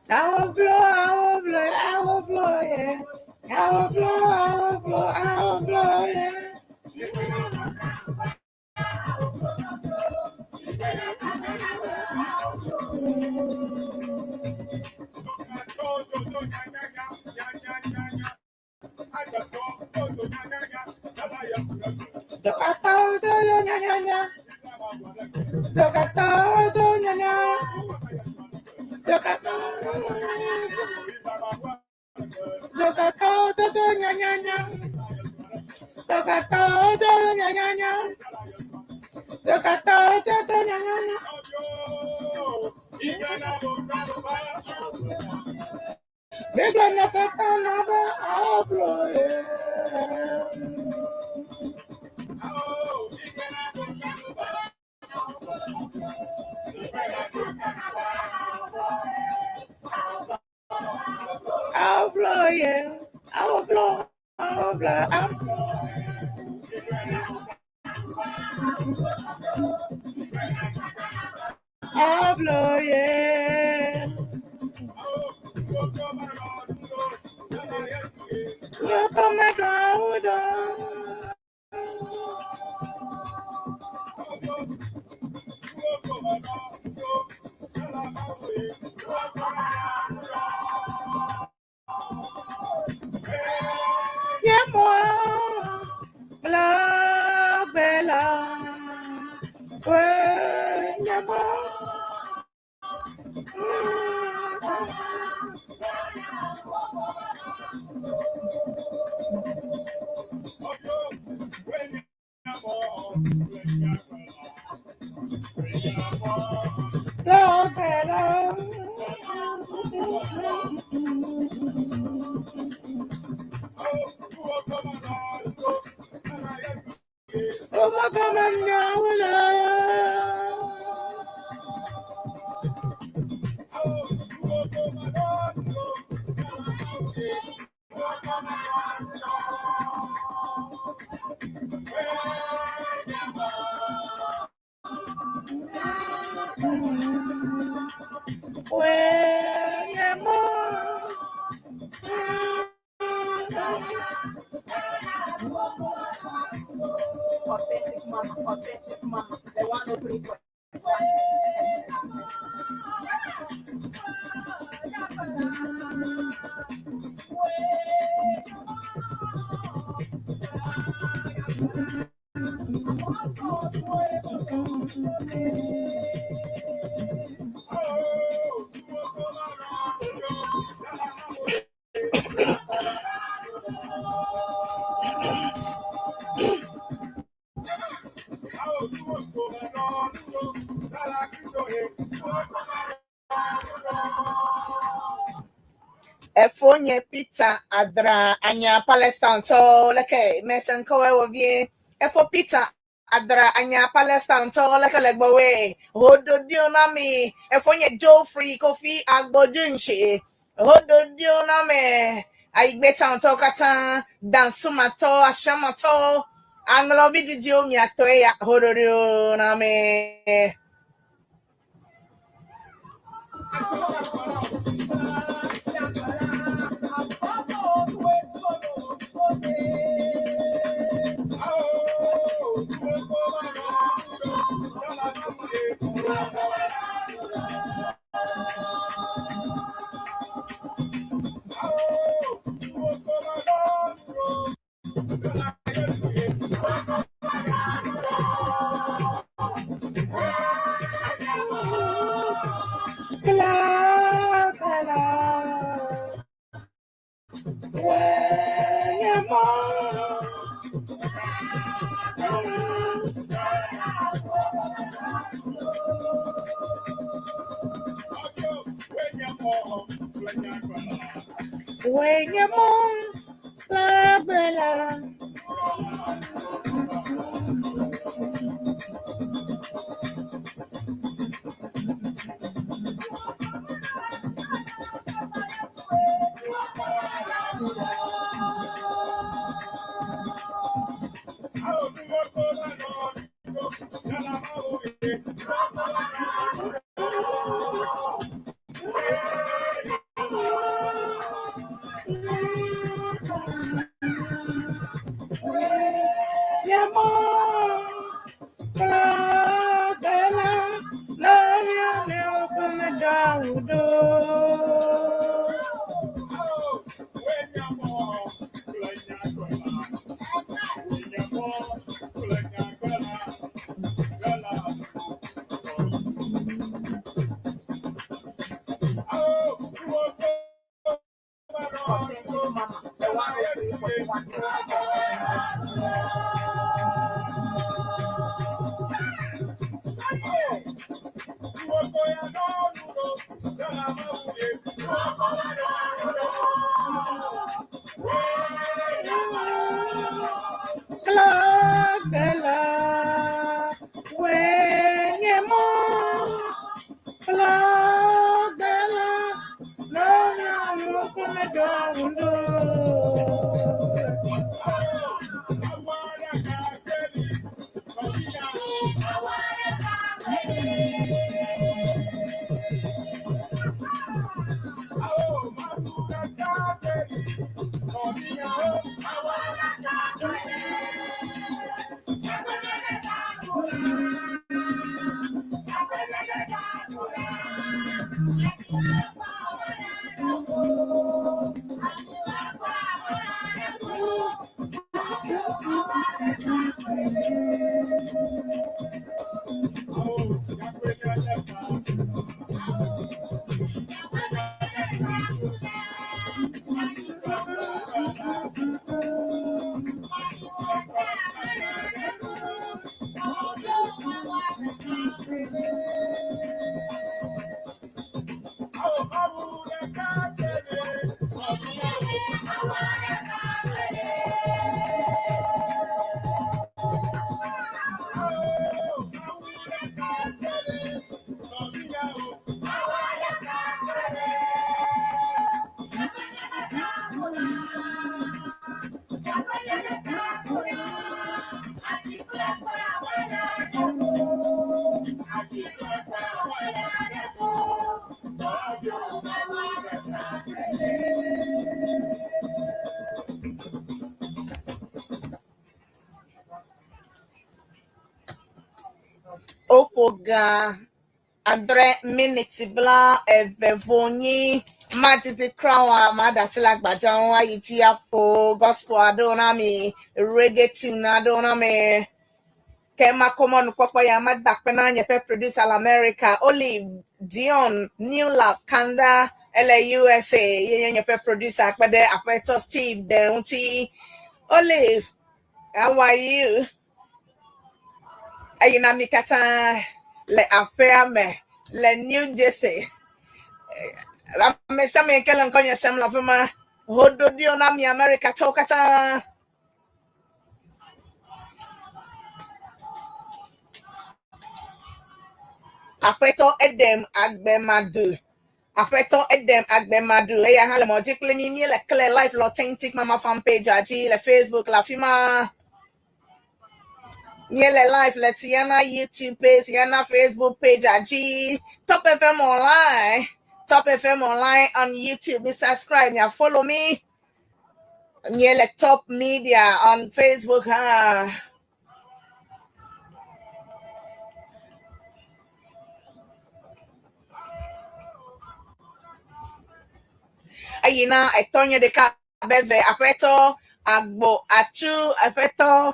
I will blow, I will blow, I will blow, yeah. I will blow, I will blow, I will blow, yeah. I will blow, yeah. I will blow, I will blow, I will blow. I will blow, yeah. Authentic mama, authentic mama. The 103.1. Efonye Peter Adra anya Palestine to leke mesenkowe wovie. Efo Peter Adra anya Palestine to leke legbowe. Hododio nami. Efonye Joffrey Kofi Agbojunshi. Hododio nami. Aigbeta to kata dansumato ashamato. Anglo vididio miato ya hododio nami. Authentic mama, the 103.1. Oƒo ga 7 miniti 22 vɔ nyi madidi crown a madasi le agbadza ŋu ayi dzi aƒo gospel aɖewo na mi, reggae tune aɖewo na mi. Ke makɔ mɔnukpɔkpɔ ya mada akpe na nye ƒe producer le America, Olive Dion New Love Kanda, ele USA, ye nye nye ƒe producer akpe ɖe aƒetɔ Steve de ŋuti. Olive, how are you? Eyina mi katã le aƒea me le New Jersey. Ame sia ame yi ke le ŋkɔnye sem le afi ma, hoɖoɖiwo na mi America tɔwo katã. Aƒetɔ Edem Agbemadu. Aƒetɔ Edem Agbemadu. Eya hã le mɔ dzi kple mi. Míele clear live le Authentic Mama fan page dzi le Facebook le afi ma. Míele live le Sienna YouTube page, Sienna Facebook page dzi. Top FM Online. Top FM Online on YouTube. Me subscribe, me follow me. Míele Top Media on Facebook. Huh? Eyina etɔnye ɖeka beve aƒetɔ Agbo Atsu, aƒetɔ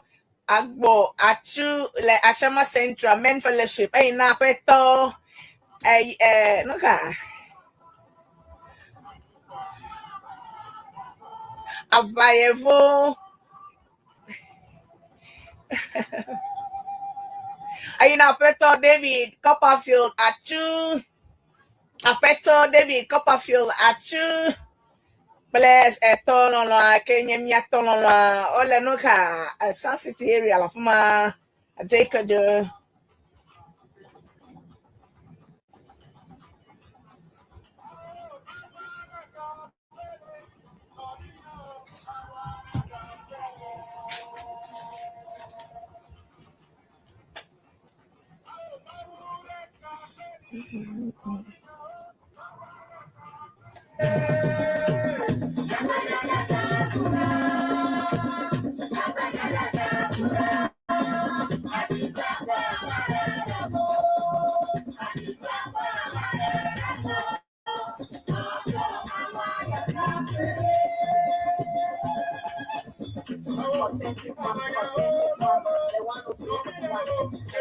Agbo Atsu le Ashama Central Men Fellowship. Eyina aƒetɔ ɛ ɛ nuka Aʋayevo. Eyina aƒetɔ David Copperfield Atsu, aƒetɔ David Copperfield Atsu kple etɔ lɔlɔa ke nye miatɔ lɔlɔa wole nuka Sun City area le afi ma Jacob. Authentic Mama, Authentic Mama, the 103.1.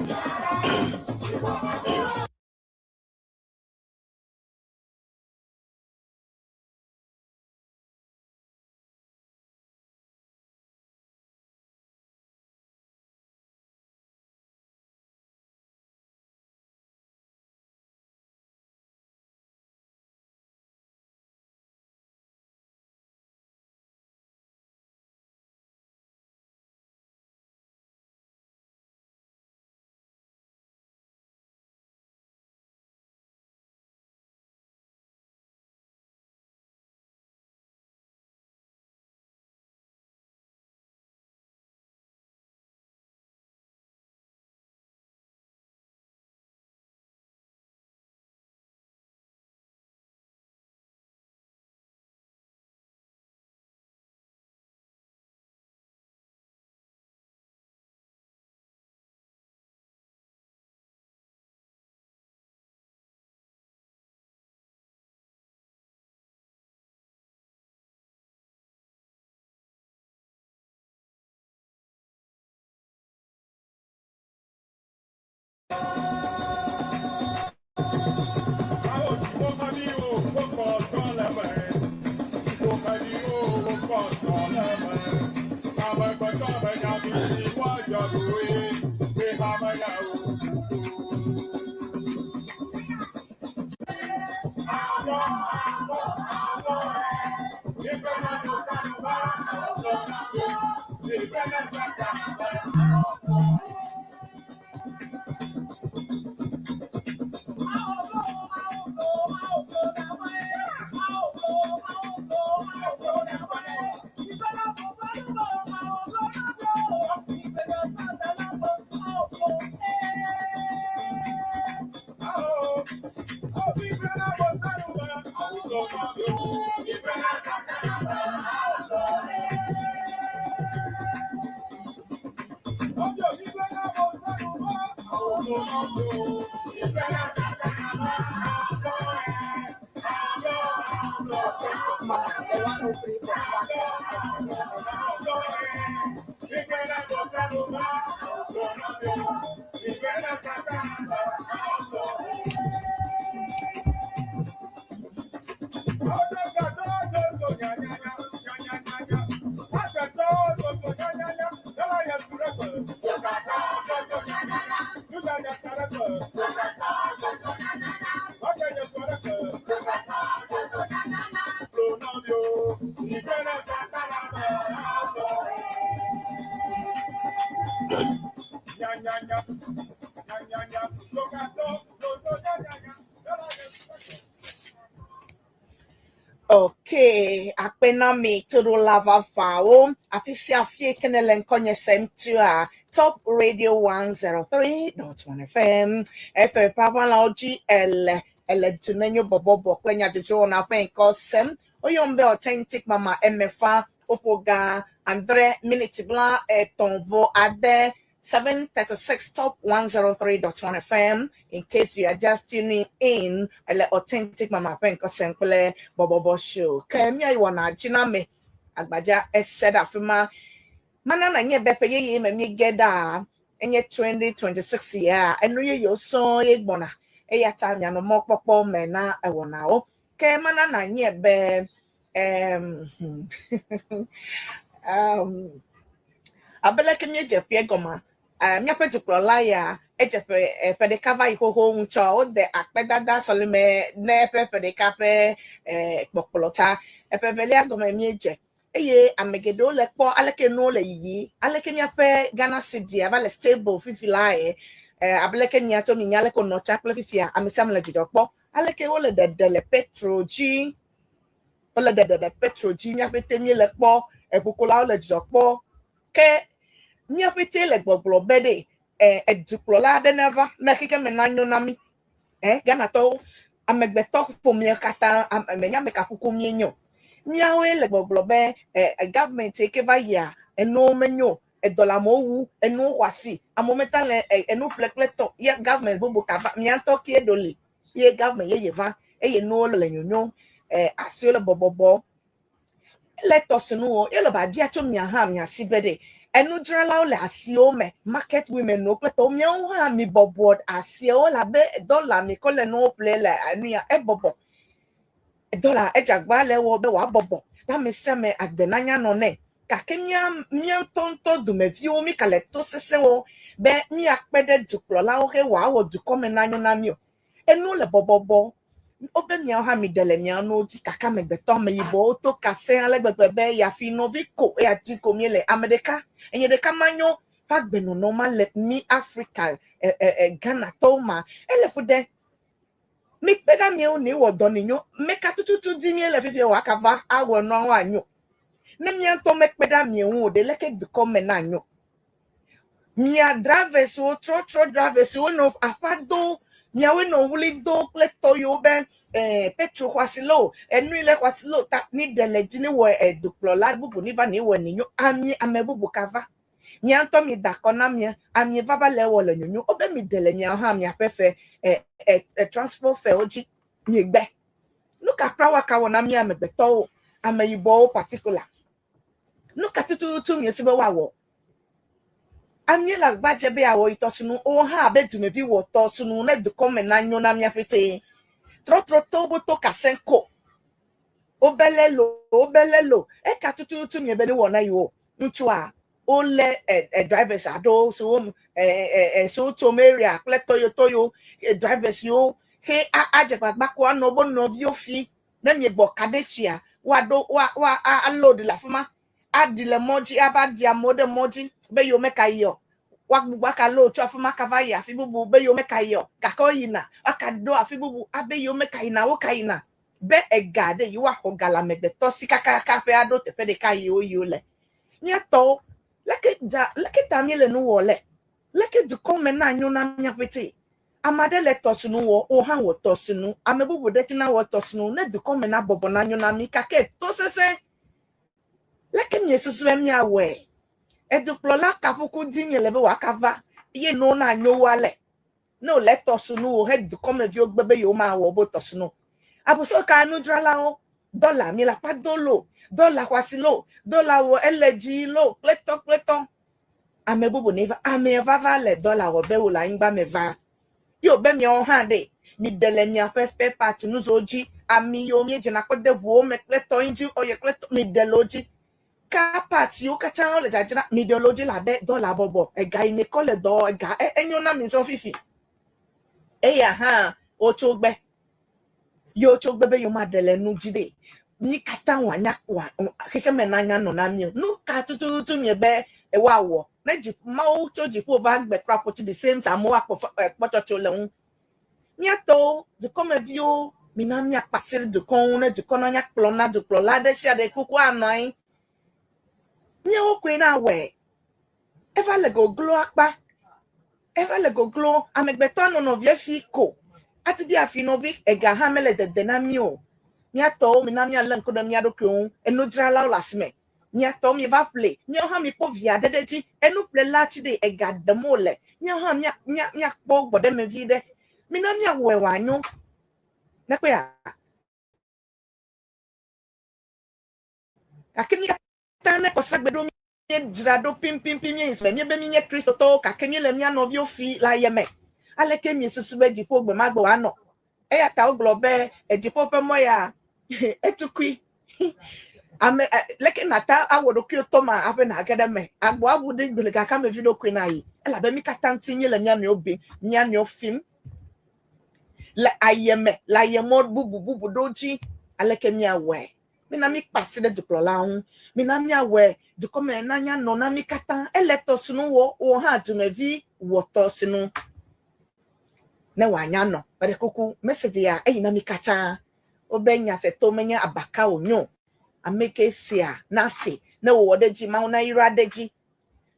Authentic Mama, the 103.1 Okay, akpenami to the lava fowl. Afisia fie kenele nkonye semtua. Top Radio 103.1 FM. FM Papa la GL. Ele tunenyo bobobo kwenya jojo na penko sem. Oyombe authentic mama MFA Opoga Andre minute bla etonvo ade 736 Top 103.1 FM. In case you are just tuning in, ele authentic mama penko semple bobobo show. Kemia iwana jiname agbaja eseda fima mana na nye bepe ye ye me mi geda enye 2026 ya enu ye yo so ye gbona e ya ta nya no mo popo me na ewo na o ke mana na nye be um abele ke mi je pie goma mi ape tuklo la ya e je pe pe de kava ihoho ncho o de akpedada solime na pe pe de ka pe kpokplota e pe velia goma mi je eye amegeɖewo le kpɔ aleke nuwo le yiyi aleke míaƒe Ghana cedi ava le stable fifi la ye abe leke mia tso minya aleke wònɔ tsa kple fifia ame sia ame le dzidzɔ kpɔ aleke wole ɖeɖe le petrol dzi wole ɖeɖe le petrol dzi míaƒe te míele kpɔ eʋukulawo le dzidzɔ kpɔ ke míaƒe te le gbɔgblɔ be ɖe edukplɔla aɖe neva ne xexeme nanyo na mí Ghanatɔwo amegbetɔ ƒomea katã ame nya ameka kuku míenye o míawoe le gbɔgblɔ be government yi ke va yia enuwo menyo edɔ le amewo wu enuwo xɔ asi amewo meta le enu ƒle kple tɔ ye government bubu ka va mía ŋutɔ ke ɖo li ye government yeye va eye nuwo le nyonyo asiwo le bɔbɔbɔ ele tɔ sinu wo ye le babia tso mia hã mia si be ɖe Enudzralawo le asiwo me, market women wo kple tɔwo miawo hã mi bɔbɔ asiawo labe dɔla mi kɔ le nuwo ƒle le enu ya ebɔbɔ. Dɔla edze agba le ewɔ be wòabɔbɔ be ame sia ame agbe nanya nɔ nɛ. Gake mía mía ŋutɔŋutɔ dumeviwo mí gale to sesẽ wɔ be míakpe ɖe dukplɔlawo he wòawɔ dukɔme nanyo na mí o. Enuwo le bɔbɔbɔ. Wobe miawo hã miɖe le mia nuwo dzi gake amegbetɔ ameyibɔwo to ka sẽ ale gbegbe be yeafi nɔvi ko eya dzi ko míele. Ame ɖeka, enye ɖeka manyo ƒe agbenɔnɔ ma le mí Afrika e, e, e, Ghanatɔwo ma. Ele fu ɖe. Mikpe ɖe amewo ne wɔ dɔ ne nyo. Meka tututu di míele fifia wòakava awɔ nuawo anyo. Ne mía ŋutɔ mekpe ɖe amewo ŋu o ɖe, leke dukɔ me nanyo? Mia drivers wo, trɔtrɔ drivers wo nɔ aƒa do, miawoe nɔ wli do kple tɔ yiwo be eh, petrol xɔasi lo, enui le xɔasi lo, ta ni ɖe le dzi ni wɔ eh, dukplɔla bubu ni va ni wɔ ni nyo, ami ame bubu kava. Mia ŋutɔ mi da akɔ na mia, amie va va le wɔ le nyonyo, wobe mi ɖe le miawo hã miaƒe fe eh, eh, eh, transport fewo dzi, mi gbe. Nu ka kura woaka wɔ na mía amegbetɔwo, ameyibɔwo particular? Nu ka tututu miesi be woawɔ? Amie le agbagba dze be yeawɔ yi tɔsinu, wo hã abe dumevi wɔ tɔsinu ne dukɔ me nanyo na mía ƒete. Trɔtrɔ to wo to kasẽ ko. Wobe lé lo, wobe lé lo. Eka tututu mie be ne wɔ na yewo. Ŋutsua, wolé e, e, drivers aɖewo siwo e, e, e, siwo tso area kple tɔyotɔyo e, drivers yiwo he adze gbagba ko anɔ wo nɔviwo fi ne miegbɔ ka ɖe tsia woaɖo woa woa aload le afi ma aɖi le mɔ dzi ava ɖi amewo ɖe mɔ dzi be yewo meka yi o woagbugbɔ aka load tso afi ma aka va yi afi bubu be yewo meka yi o gake woyina woaka ɖo afi bubu abe yewo meka yina woka yina be ega ɖe yewoaxɔ ga le amegbetɔ si kakaka ƒe aɖo teƒe ɖeka yi wo yiwo le mía tɔwo leke dza leke ta míele nu wɔ le leke dukɔ me na nyo na mía ƒete ame aɖe le tɔsinu wɔ wo hã wɔ tɔsinu ame bubu ɖe tsi na wɔ tɔsinu ne dukɔ me na bɔbɔ na nyo na mí gake to sesẽ leke miesusu be míawɔe edukplɔla kaƒuku di nye le be wòakava ye nuwo na nyo wu ale ne wòle tɔsinu wo he dukɔmeviwo gbe be yewomawɔ wobe tɔsinu aboso ka nudzralawo dɔla mi le aƒa do lo dɔla xɔasi lo dɔla wɔ ele dzi lo kple tɔ kple tɔ ame bubu ne va ame va va le dɔla wɔ be wòle anyigba me va ye wòbe miawo hã ɖe mi ɖe le miaƒe spare part nuzowo dzi ami yiwo miedzena kɔ de ʋuwo me kple tɔyin dzi ɔyɛ kple tɔ mi ɖe le wo dzi car parts yiwo katã wole dzadzra mi ɖe le wo dzi labe dɔla bɔbɔ ega yi mi kɔ le dɔ ega enyo na mi zɔ fifi eya hã wotso gbe ye wotso gbe be yewomaɖe le nu dzi ɖe mí katã wòanya wòa xexeme nanya nɔ na mí o nu ka tututu miebe woawɔ ne dzi mawu tso dziƒo va gbe kura ƒo tsi the same time amewo akpɔ kpɔtsɔtsɔ le ŋu míatɔwo dukɔmeviwo mina míakpe asi ɖe dukɔ ŋu ne dukɔ nanya kplɔ na dukplɔla ɖe sia ɖe kuku anɔ anyi míawo koe na wɔe eva le goglo akpa eva le goglo amegbetɔ anɔ nɔvia fi ko ati bi afi nɔvi ega hã mele dede na mí o míatɔwo mina míalé ŋku ɖe mía ɖokuiwo ŋu enudzralawo le asime míatɔwo mieva ƒle míawo hã mikpɔ vi aɖe ɖe edzi enuƒlela tsi ɖe ega ɖem wole míawo hã mía mía míakpɔ gbɔɖeme vi ɖe mina míawɔe wòanyo nekpɔea gake mí katã ne kɔsagbe ɖo míedzra ɖo pimpimpi míeyi srɔ̃ míebe míenye kristotɔwo gake míele mía nɔviwo fi le ayeme aleke miesusu be dziƒo gbe ma gbe wòanɔ eya ta wogblɔ be edziƒo ƒe mɔ ya etukui ame leke nata awɔ ɖokuiwo tɔ ma aƒe nage ɖe eme agbo abu ɖe gble gake amevi ɖokui na yi elabe mí katã ŋuti míele mía nɔewo bim mía nɔewo fim le ayeme le ayemɔ bubu bubu ɖewo dzi aleke míawɔe mina míkpe asi ɖe dukplɔla ŋu mina míawɔe dukɔme nanya nɔ na mí katã ele tɔsinu wɔ wò hã dumevi wɔ tɔsinu ne wòanya nɔ meɖe kuku message ya eyi na mí katã wobe nyaseto menye abaka wònyo ame ke sia nase ne wòwɔ ɖe edzi mawu nayra ɖe edzi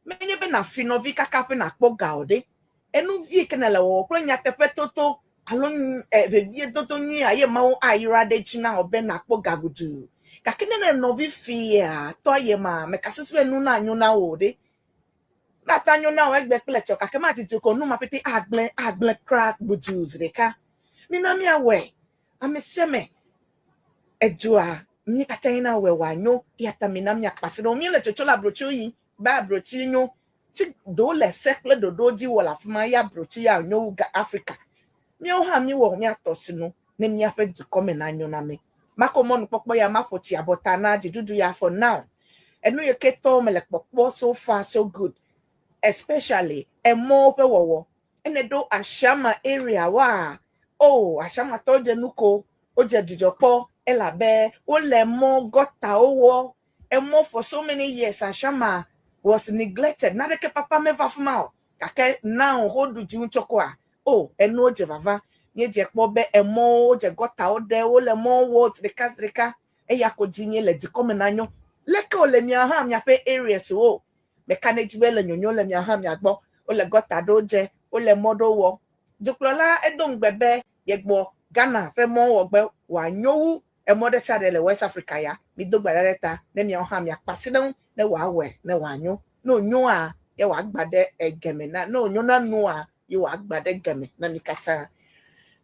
menye be nàfi nɔvi kaka ƒe nàkpɔ ga o ɖe enu vi ke nele wɔwɔ kple nyateƒe toto alo vevie dodo nyui aye mawu ayra ɖe edzi na wò be nàkpɔ ga gudu gake ne ne nɔvi fia tɔ ye ma mekasusu be nu nanyo na wò ɖe nata nyo na wò egbe kple tsɔ gake matiti ko nu ma pete agblẽ agblẽ kura gudu zi ɖeka mina míawɔe ame sia ame edua mí katã yina wɔe wòanyo eya ta mina míakpe asi ɖe wo míele tsotso le ablotso yi. Be abrotsi nyo. Ti ɖewo le se kple ɖoɖo dzi wɔ le afi ma ya abrotsi ya nyo wu ga Afrika. Míawo hã míewɔ míatɔ sinu ne míaƒe dukɔ me nanyo na mí. Makɔ mɔnukpɔkpɔ ya maƒo tsi abɔta na dziɖuɖu ya for now. Enu yi ke tɔwo mele kpɔkpɔ so far so good especially emɔwo ƒe wɔwɔ. Ene ɖo Ashama area woa, oh Ashamatɔwo dze nu ko, wodze dzidzɔ kpɔ elabe wole mɔ gɔtawo wɔ. Emɔ for so many years Ashama was neglected. Naneke papa meva afi ma o. Gake now woɖu dzi ŋutɔ koa, oh enuwo dze vava. Míedze kpɔ be emɔwo wodze gɔtawo ɖe, wole mɔwo wɔ zi ɖeka zi ɖeka. Eya ko dzi míele dukɔ me nanyo. Leke wòle mia hã miaƒe areas wo? Meka ɖe edzi be ele nyonyo le mia hã mia gbɔ. Wole gɔta ɖewo dze, wole mɔ ɖewo wɔ. Dukplɔla edo ŋugbe be yegbɔ Ghana ƒe mɔwo wɔgbe wòanyo wu emɔ ɖe sia ɖe le West Africa ya. Mido gbe ɖa ɖe ta ne miawo hã miakpe asi ɖe eŋu ne wòawɔe ne wòanyo. Ne wònyoa, ye wòagba ɖe egeme na ne wònyo na nua, ye wòagba ɖe geme na mi katã.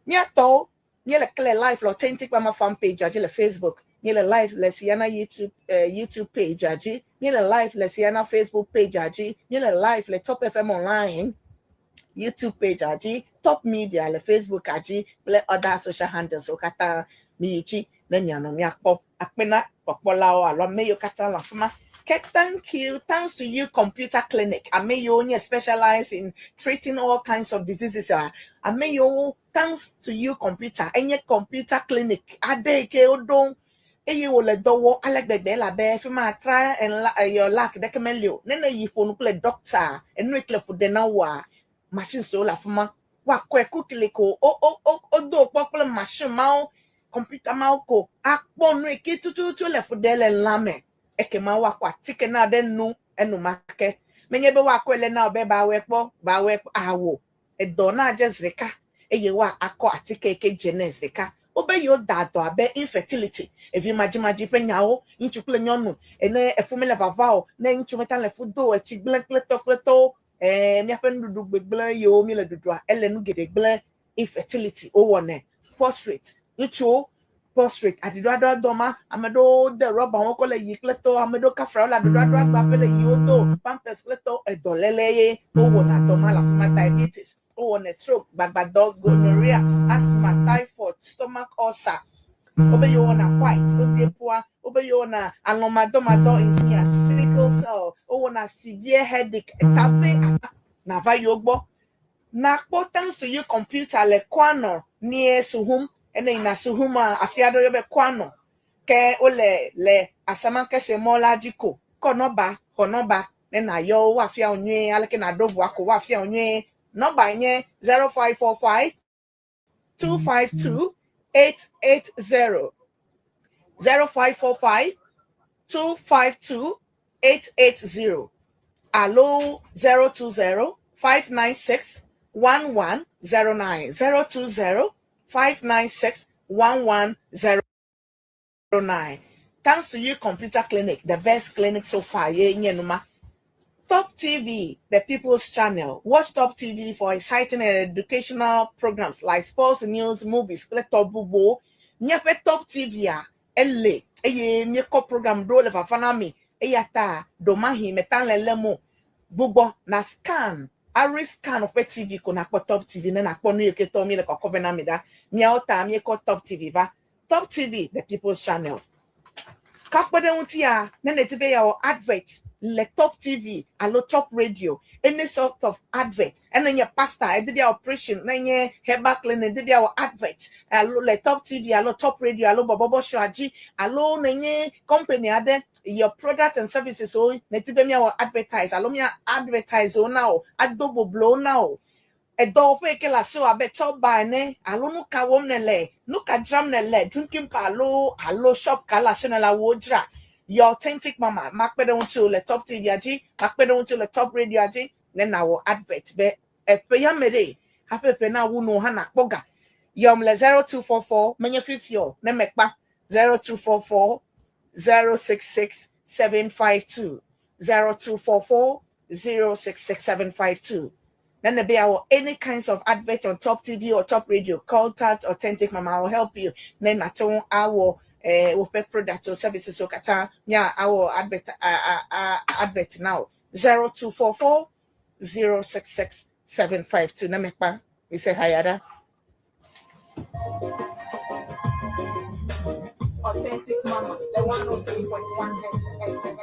Míatɔwo, míele clear live le Authentic Mama fan page dzi le Facebook. Míele live le Siana YouTube page dzi. Míele live le Siana Facebook page dzi. Míele live le Top FM Online YouTube page dzi, Top Media le Facebook dzi kple other social handles wo katã. Miyi dzi ne mianɔ miakpɔ akpe na kpɔkpɔlawo alo ame yiwo katã le afi ma. Ke thank you, thanks to you Computer Clinic, ame yiwo nye specialized in treating all kinds of diseases. A ame yiwo thanks to you computer, enye computer clinic aɖe yi ke woɖo eye wòle dɔ wɔ ale gbegbe elabe fi ma try and your luck ɖeke meli o. Ne ne yi ƒo nu kple doctor, enu yi ke le fu ɖe na woa, machines wo le afi ma. Woakɔe quickly ko o o o wodo kpɔ kple machine mawo, computer mawo ko akpɔ nu yi ke tututu le fu ɖe le lãme. Ekema woakɔ atike na ɖe nu enumake. Menye be woakɔe le na wo be bawɔe kpɔ, bawɔe kpɔ awo. Edɔ na dze zi ɖeka eye woa akɔ atike yi ke dze nɛ zi ɖeka. Wobe yewo da dɔ abe infertility, evi madzimadzi ƒe nyawo, ŋutsu kple nyɔnu ene efu mele vava o, ne ŋutsu meta le fu do o, etsi gblẽ kple tɔ kple tɔwo, míaƒe nuɖuɖu gbegblẽ yiwo míele ɖuɖua, ele nu geɖe gblẽ infertility wowɔnɛ. Prostate, ŋutsuwo prostate, aɖiɖoaɖoa dɔ ma, ame ɖewo de rɔba wo kɔ le yi kple tɔwo, ame ɖewo kafra wole aɖiɖoaɖoa gba ƒe le yi wo do, pampers kple tɔwo, edɔléle ye wowɔna dɔ ma le afi ma, diabetes, wowɔnɛ stroke, gbagbadɔ, gonorrhea, asthma, typhoid, stomach ulcer, wobe yewɔna white, wodie ƒua, wobe yewɔna alɔmadɔmadɔ, insomnia, sickle cell, wowɔna severe headache, tave ata nava yewo gbɔ. Nakpɔ thanks to you computer le Kwano near Suhum, ene yina Suhum a afi aɖewo yɔ be Kwano. Ke wole le Asamankese mɔ la dzi ko. Kɔ nɔba, xɔ nɔba ne nayɔ wo woafia wo nyuie aleke naɖo ʋua ko woafia wo nyuie. Nɔba nye 0545 252 880. 0545 252 880 alo 020 596 1109 020 596 1109. Thanks to you, Computer Clinic, the best clinic so far. Ye nye numa. Top TV, the People's Channel. Watch Top TV for exciting and educational programs like sports, news, movies. Kple tɔ bubuwo. Míaƒe Top TV a ele eye míekɔ program ɖewo le vava na mi. Eya ta ɖomahi meta le lém o. Gbugbɔ na scan Ari scan ƒe TV ko nakpɔ Top TV ne nakpɔ nu yi ke tɔwo míele kɔkɔ vɛ na mi ɖa. Míawo ta míekɔ Top TV va. Top TV, the People's Channel. Kakpe ɖe ŋutia, ne nèdi be yeawɔ advert le Top TV alo Top Radio, any sort of advert, ene nye pastor, edi be yeawɔ preaching, ne nye herbal clinic, edi be yeawɔ advert alo le Top TV alo Top Radio alo bɔbɔbɔ show dzi alo nenye company aɖe your product and services wo nèdi be míawɔ advertise alo mía advertise wo na wo, ado boblo wo na wo. Edɔwɔƒe yi ke le asiwò abe chop bar ene alo nu ka wɔm nèle, nu ka dzram nèle, drinking bar alo shop ka le asiwò nèle awuwo dzra. Your authentic mama makpe ɖe ŋutiwò le Top TV dzi, makpe ɖe ŋutiwò le Top Radio dzi ne nawɔ advert be eƒe ya me ɖe hafi eƒe nawu nu hã nakpɔ ga. Yɔm le 0244 menye fifi o ne mekpa 0244 066 752 0244 066752. Then there be our any kinds of advert on Top TV or Top Radio. Contact Authentic Mama. I will help you. Then at our with product or services so kata yeah our advert now. 0244 066 752. Ne mekpa mise hayada. Authentic Mama, the 103.1 FM.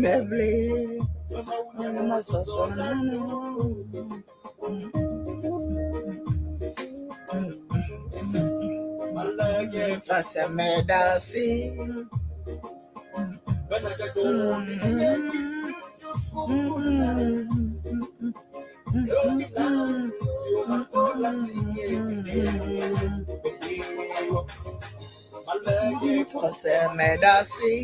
Beverly. Pasamedasi. Pasamedasi.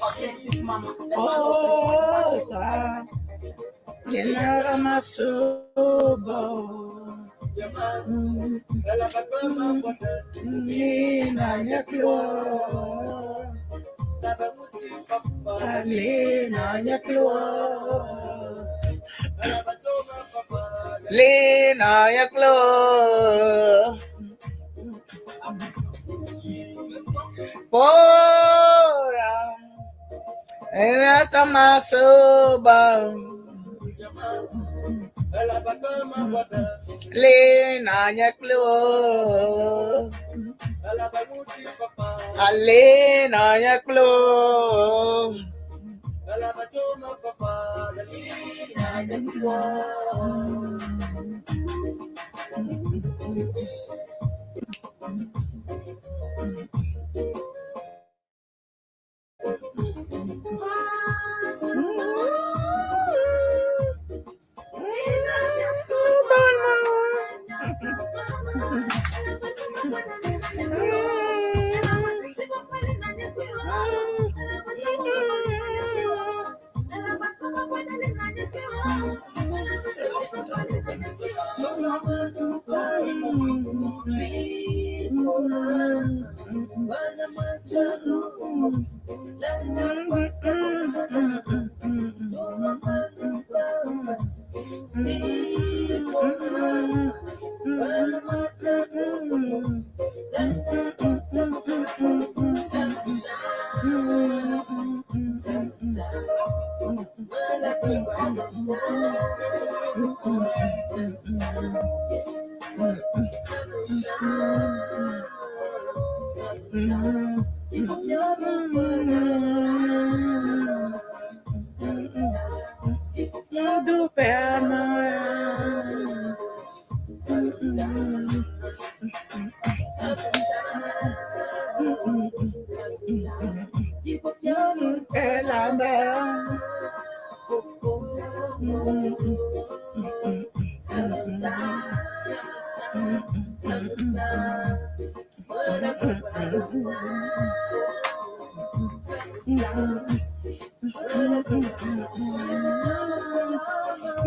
Authentic Mama, the Oh, 103.1 Lena yaklo. Pora. Enatamasoba. Lena yaklo. Alena yaklo.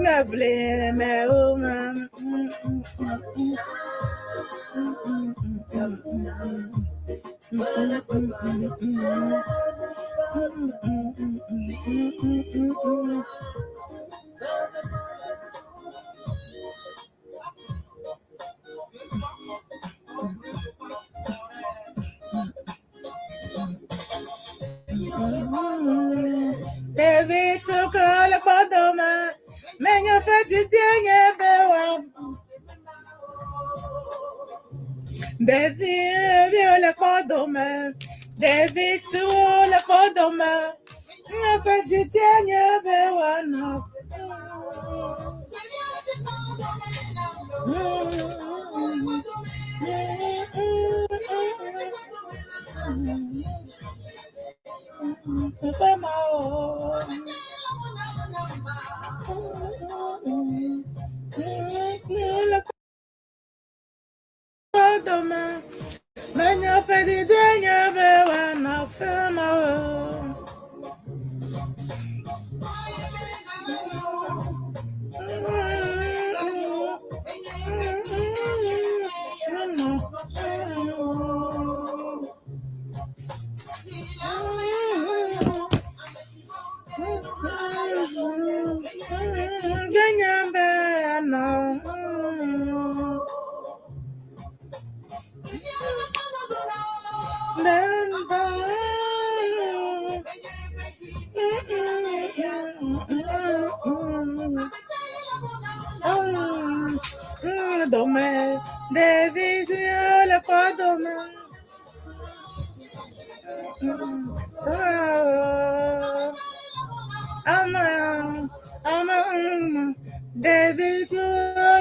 Lovely, me, oh, David took all the bottom. Menyo feti dienye bewa. David le kodome. David tu le kodome. Menyo feti dienye bewa no. Menyo feti dienye bewa no fema. Dome, David, le dome. Ama, David,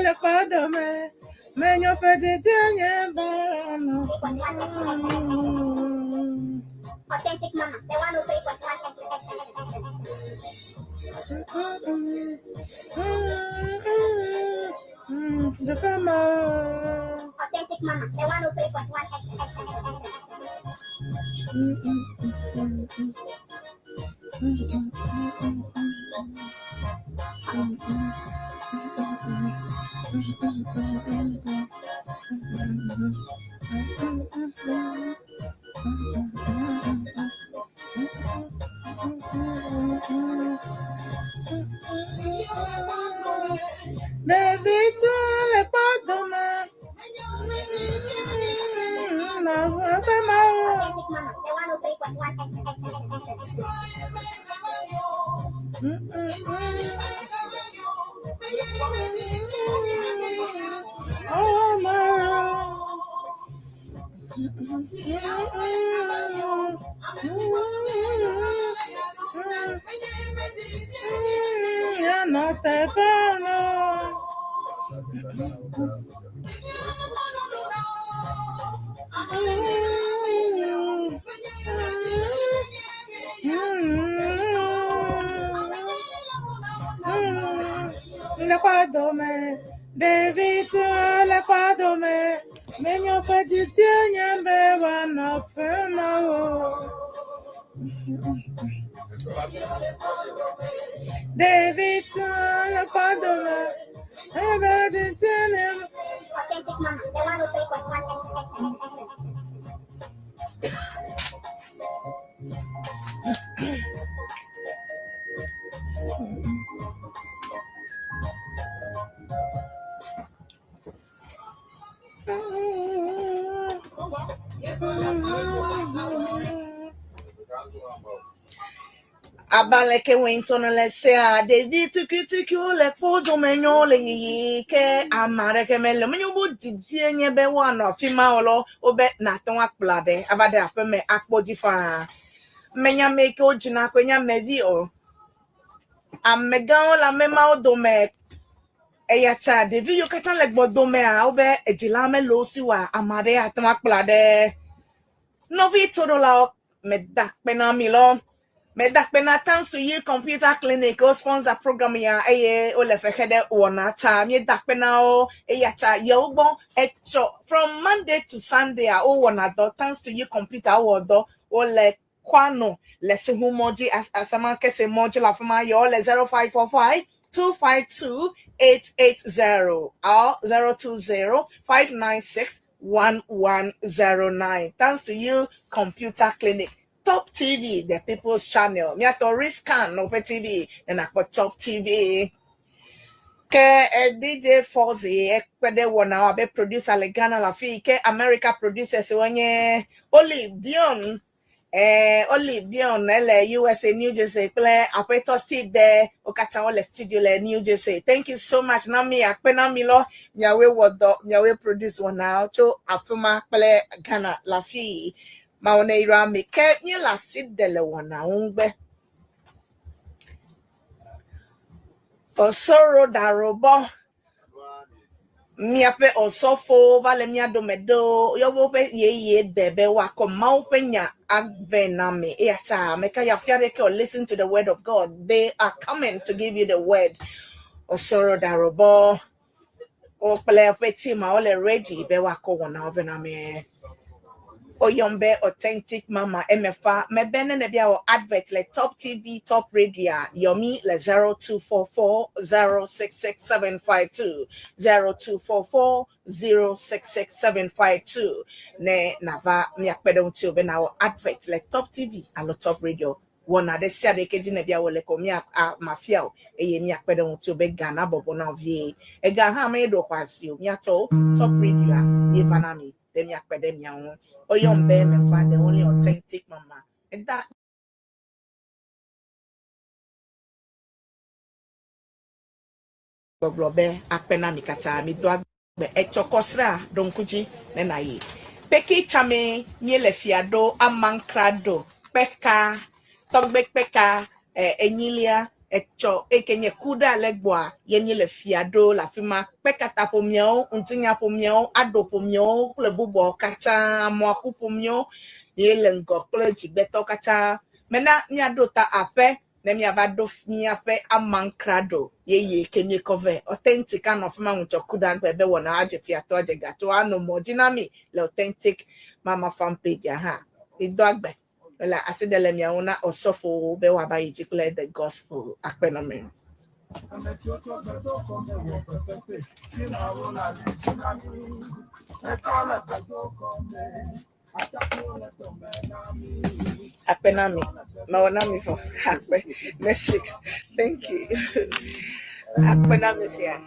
le dome. Menyo fetiti nye bano. Authentic Mama, the 103.1 FM. Authentic Mama, the 103.1 David, le dome. Authentic Mama, the 103.1 Lekwadome, David lekwadome, menyo fetiti nyembe wana fema o. David lekwadome, fetiti nyembe. Authentic Mama, the 103.1 Abaleke wentona lesea David tuku tuku le kodo menyo le yiyi ke amare ke mele menyo bu didie nye be wa no fima olo obe na ton akplade abade afa me akpoji fa menya me ke ojina ko nya mevi o amega la mema odome eyata David yo kata le gbodome a obe ejila me lo si wa amare aton akplade novi torola me dakpe na mi lo. Medakpena thanks to you computer clinic o sponsor program ya eye o le fehede wona ta mi dakpena o eyata ye ogbon echo from Monday to Sunday a o wona do thanks to you computer o do o le kwano le suhu moji as asama kese moji la fama yo le 0545 252 880 or 020 596 1109. Thanks to you, Computer Clinic. Top TV, the People's Channel. Miato Riscan, Open TV, and Akpo Top TV. Ke DJ Fozzy ekpe ɖe wɔna abe producer le Ghana le afi ke America producers wonye Olive Dion Olive Dion ele USA New Jersey kple aƒetɔ Steve de wo katã wole studio le New Jersey. Thank you so much na mi akpe na mi lɔ miawoe wɔ dɔ miawoe produce wɔna tso afi ma kple Ghana le afi. Mawu ne yra mi ke míele asi ɖe le wɔnawo ŋugbe. Osoro Darobɔ miaƒe osɔfowo va le mía dome ɖo yewo ƒe yeye de be woakɔ Mawu ƒe nya ave na mi. Eya ta meka ya fia ɖeke o listen to the word of God. They are coming to give you the word. Osoro Darobɔ wo kple eƒe team a wole ready be woakɔ wɔnawo vɛ na mi. Oyom be authentic mama MFA mebe ne nebia wɔ advert le Top TV Top Radio a yomi le 0244 066752 0244 066752 ne nava miakpe ɖe ŋuti o be nawɔ advert le Top TV alo Top Radio wɔna ɖe sia ɖe ke dzi nebia wɔ le ko mia a mafia o eye miakpe ɖe ŋuti o be ga na bɔbɔ na wo vie ega hã me ɖo xɔ asi o miatɔwo Top Radio a mieva na mi be miakpe ɖe mia ŋu oyom be mefa the only authentic mama eda gbɔgblɔ be akpe na mi katã mi do agbe etsɔ kɔsra ɖo ŋku dzi ne na yi peki tsame míele fia ɖo amankra ɖo kpeka tɔgbe kpeka enyilia etsɔ eke nye ku ɖe ale gbɔa ye míele fia ɖo le afi ma kpekata ƒomeawo ŋutinya ƒomeawo aɖo ƒomeawo kple bubuawo katã amoaku ƒomeawo ye le ŋgɔ kple dzigbetɔwo katã mena míaɖo ta aƒe ne míava ɖo míaƒe amankra ɖo yeye ke míekɔ vɛ authentic anɔ afi ma ŋutsɔ ku ɖe agbe be wɔna adze fiatɔ adze gatɔ anɔ mɔ dzi na mi le authentic mama fan page hã mido agbe le asi ɖe le miawo na osɔfowo be woava yi dzi kple the gospel akpe nɔ mi. Ame siwo tsɔ gbedoxɔ me wɔ fefefe, tsinawo le ali dzi na mí. Etsɔ le gbedoxɔ me, atakpuiwo le dɔme na mí. Akpe na mi mewɔ na mi vɔ akpe next six thank you akpe na mi sia.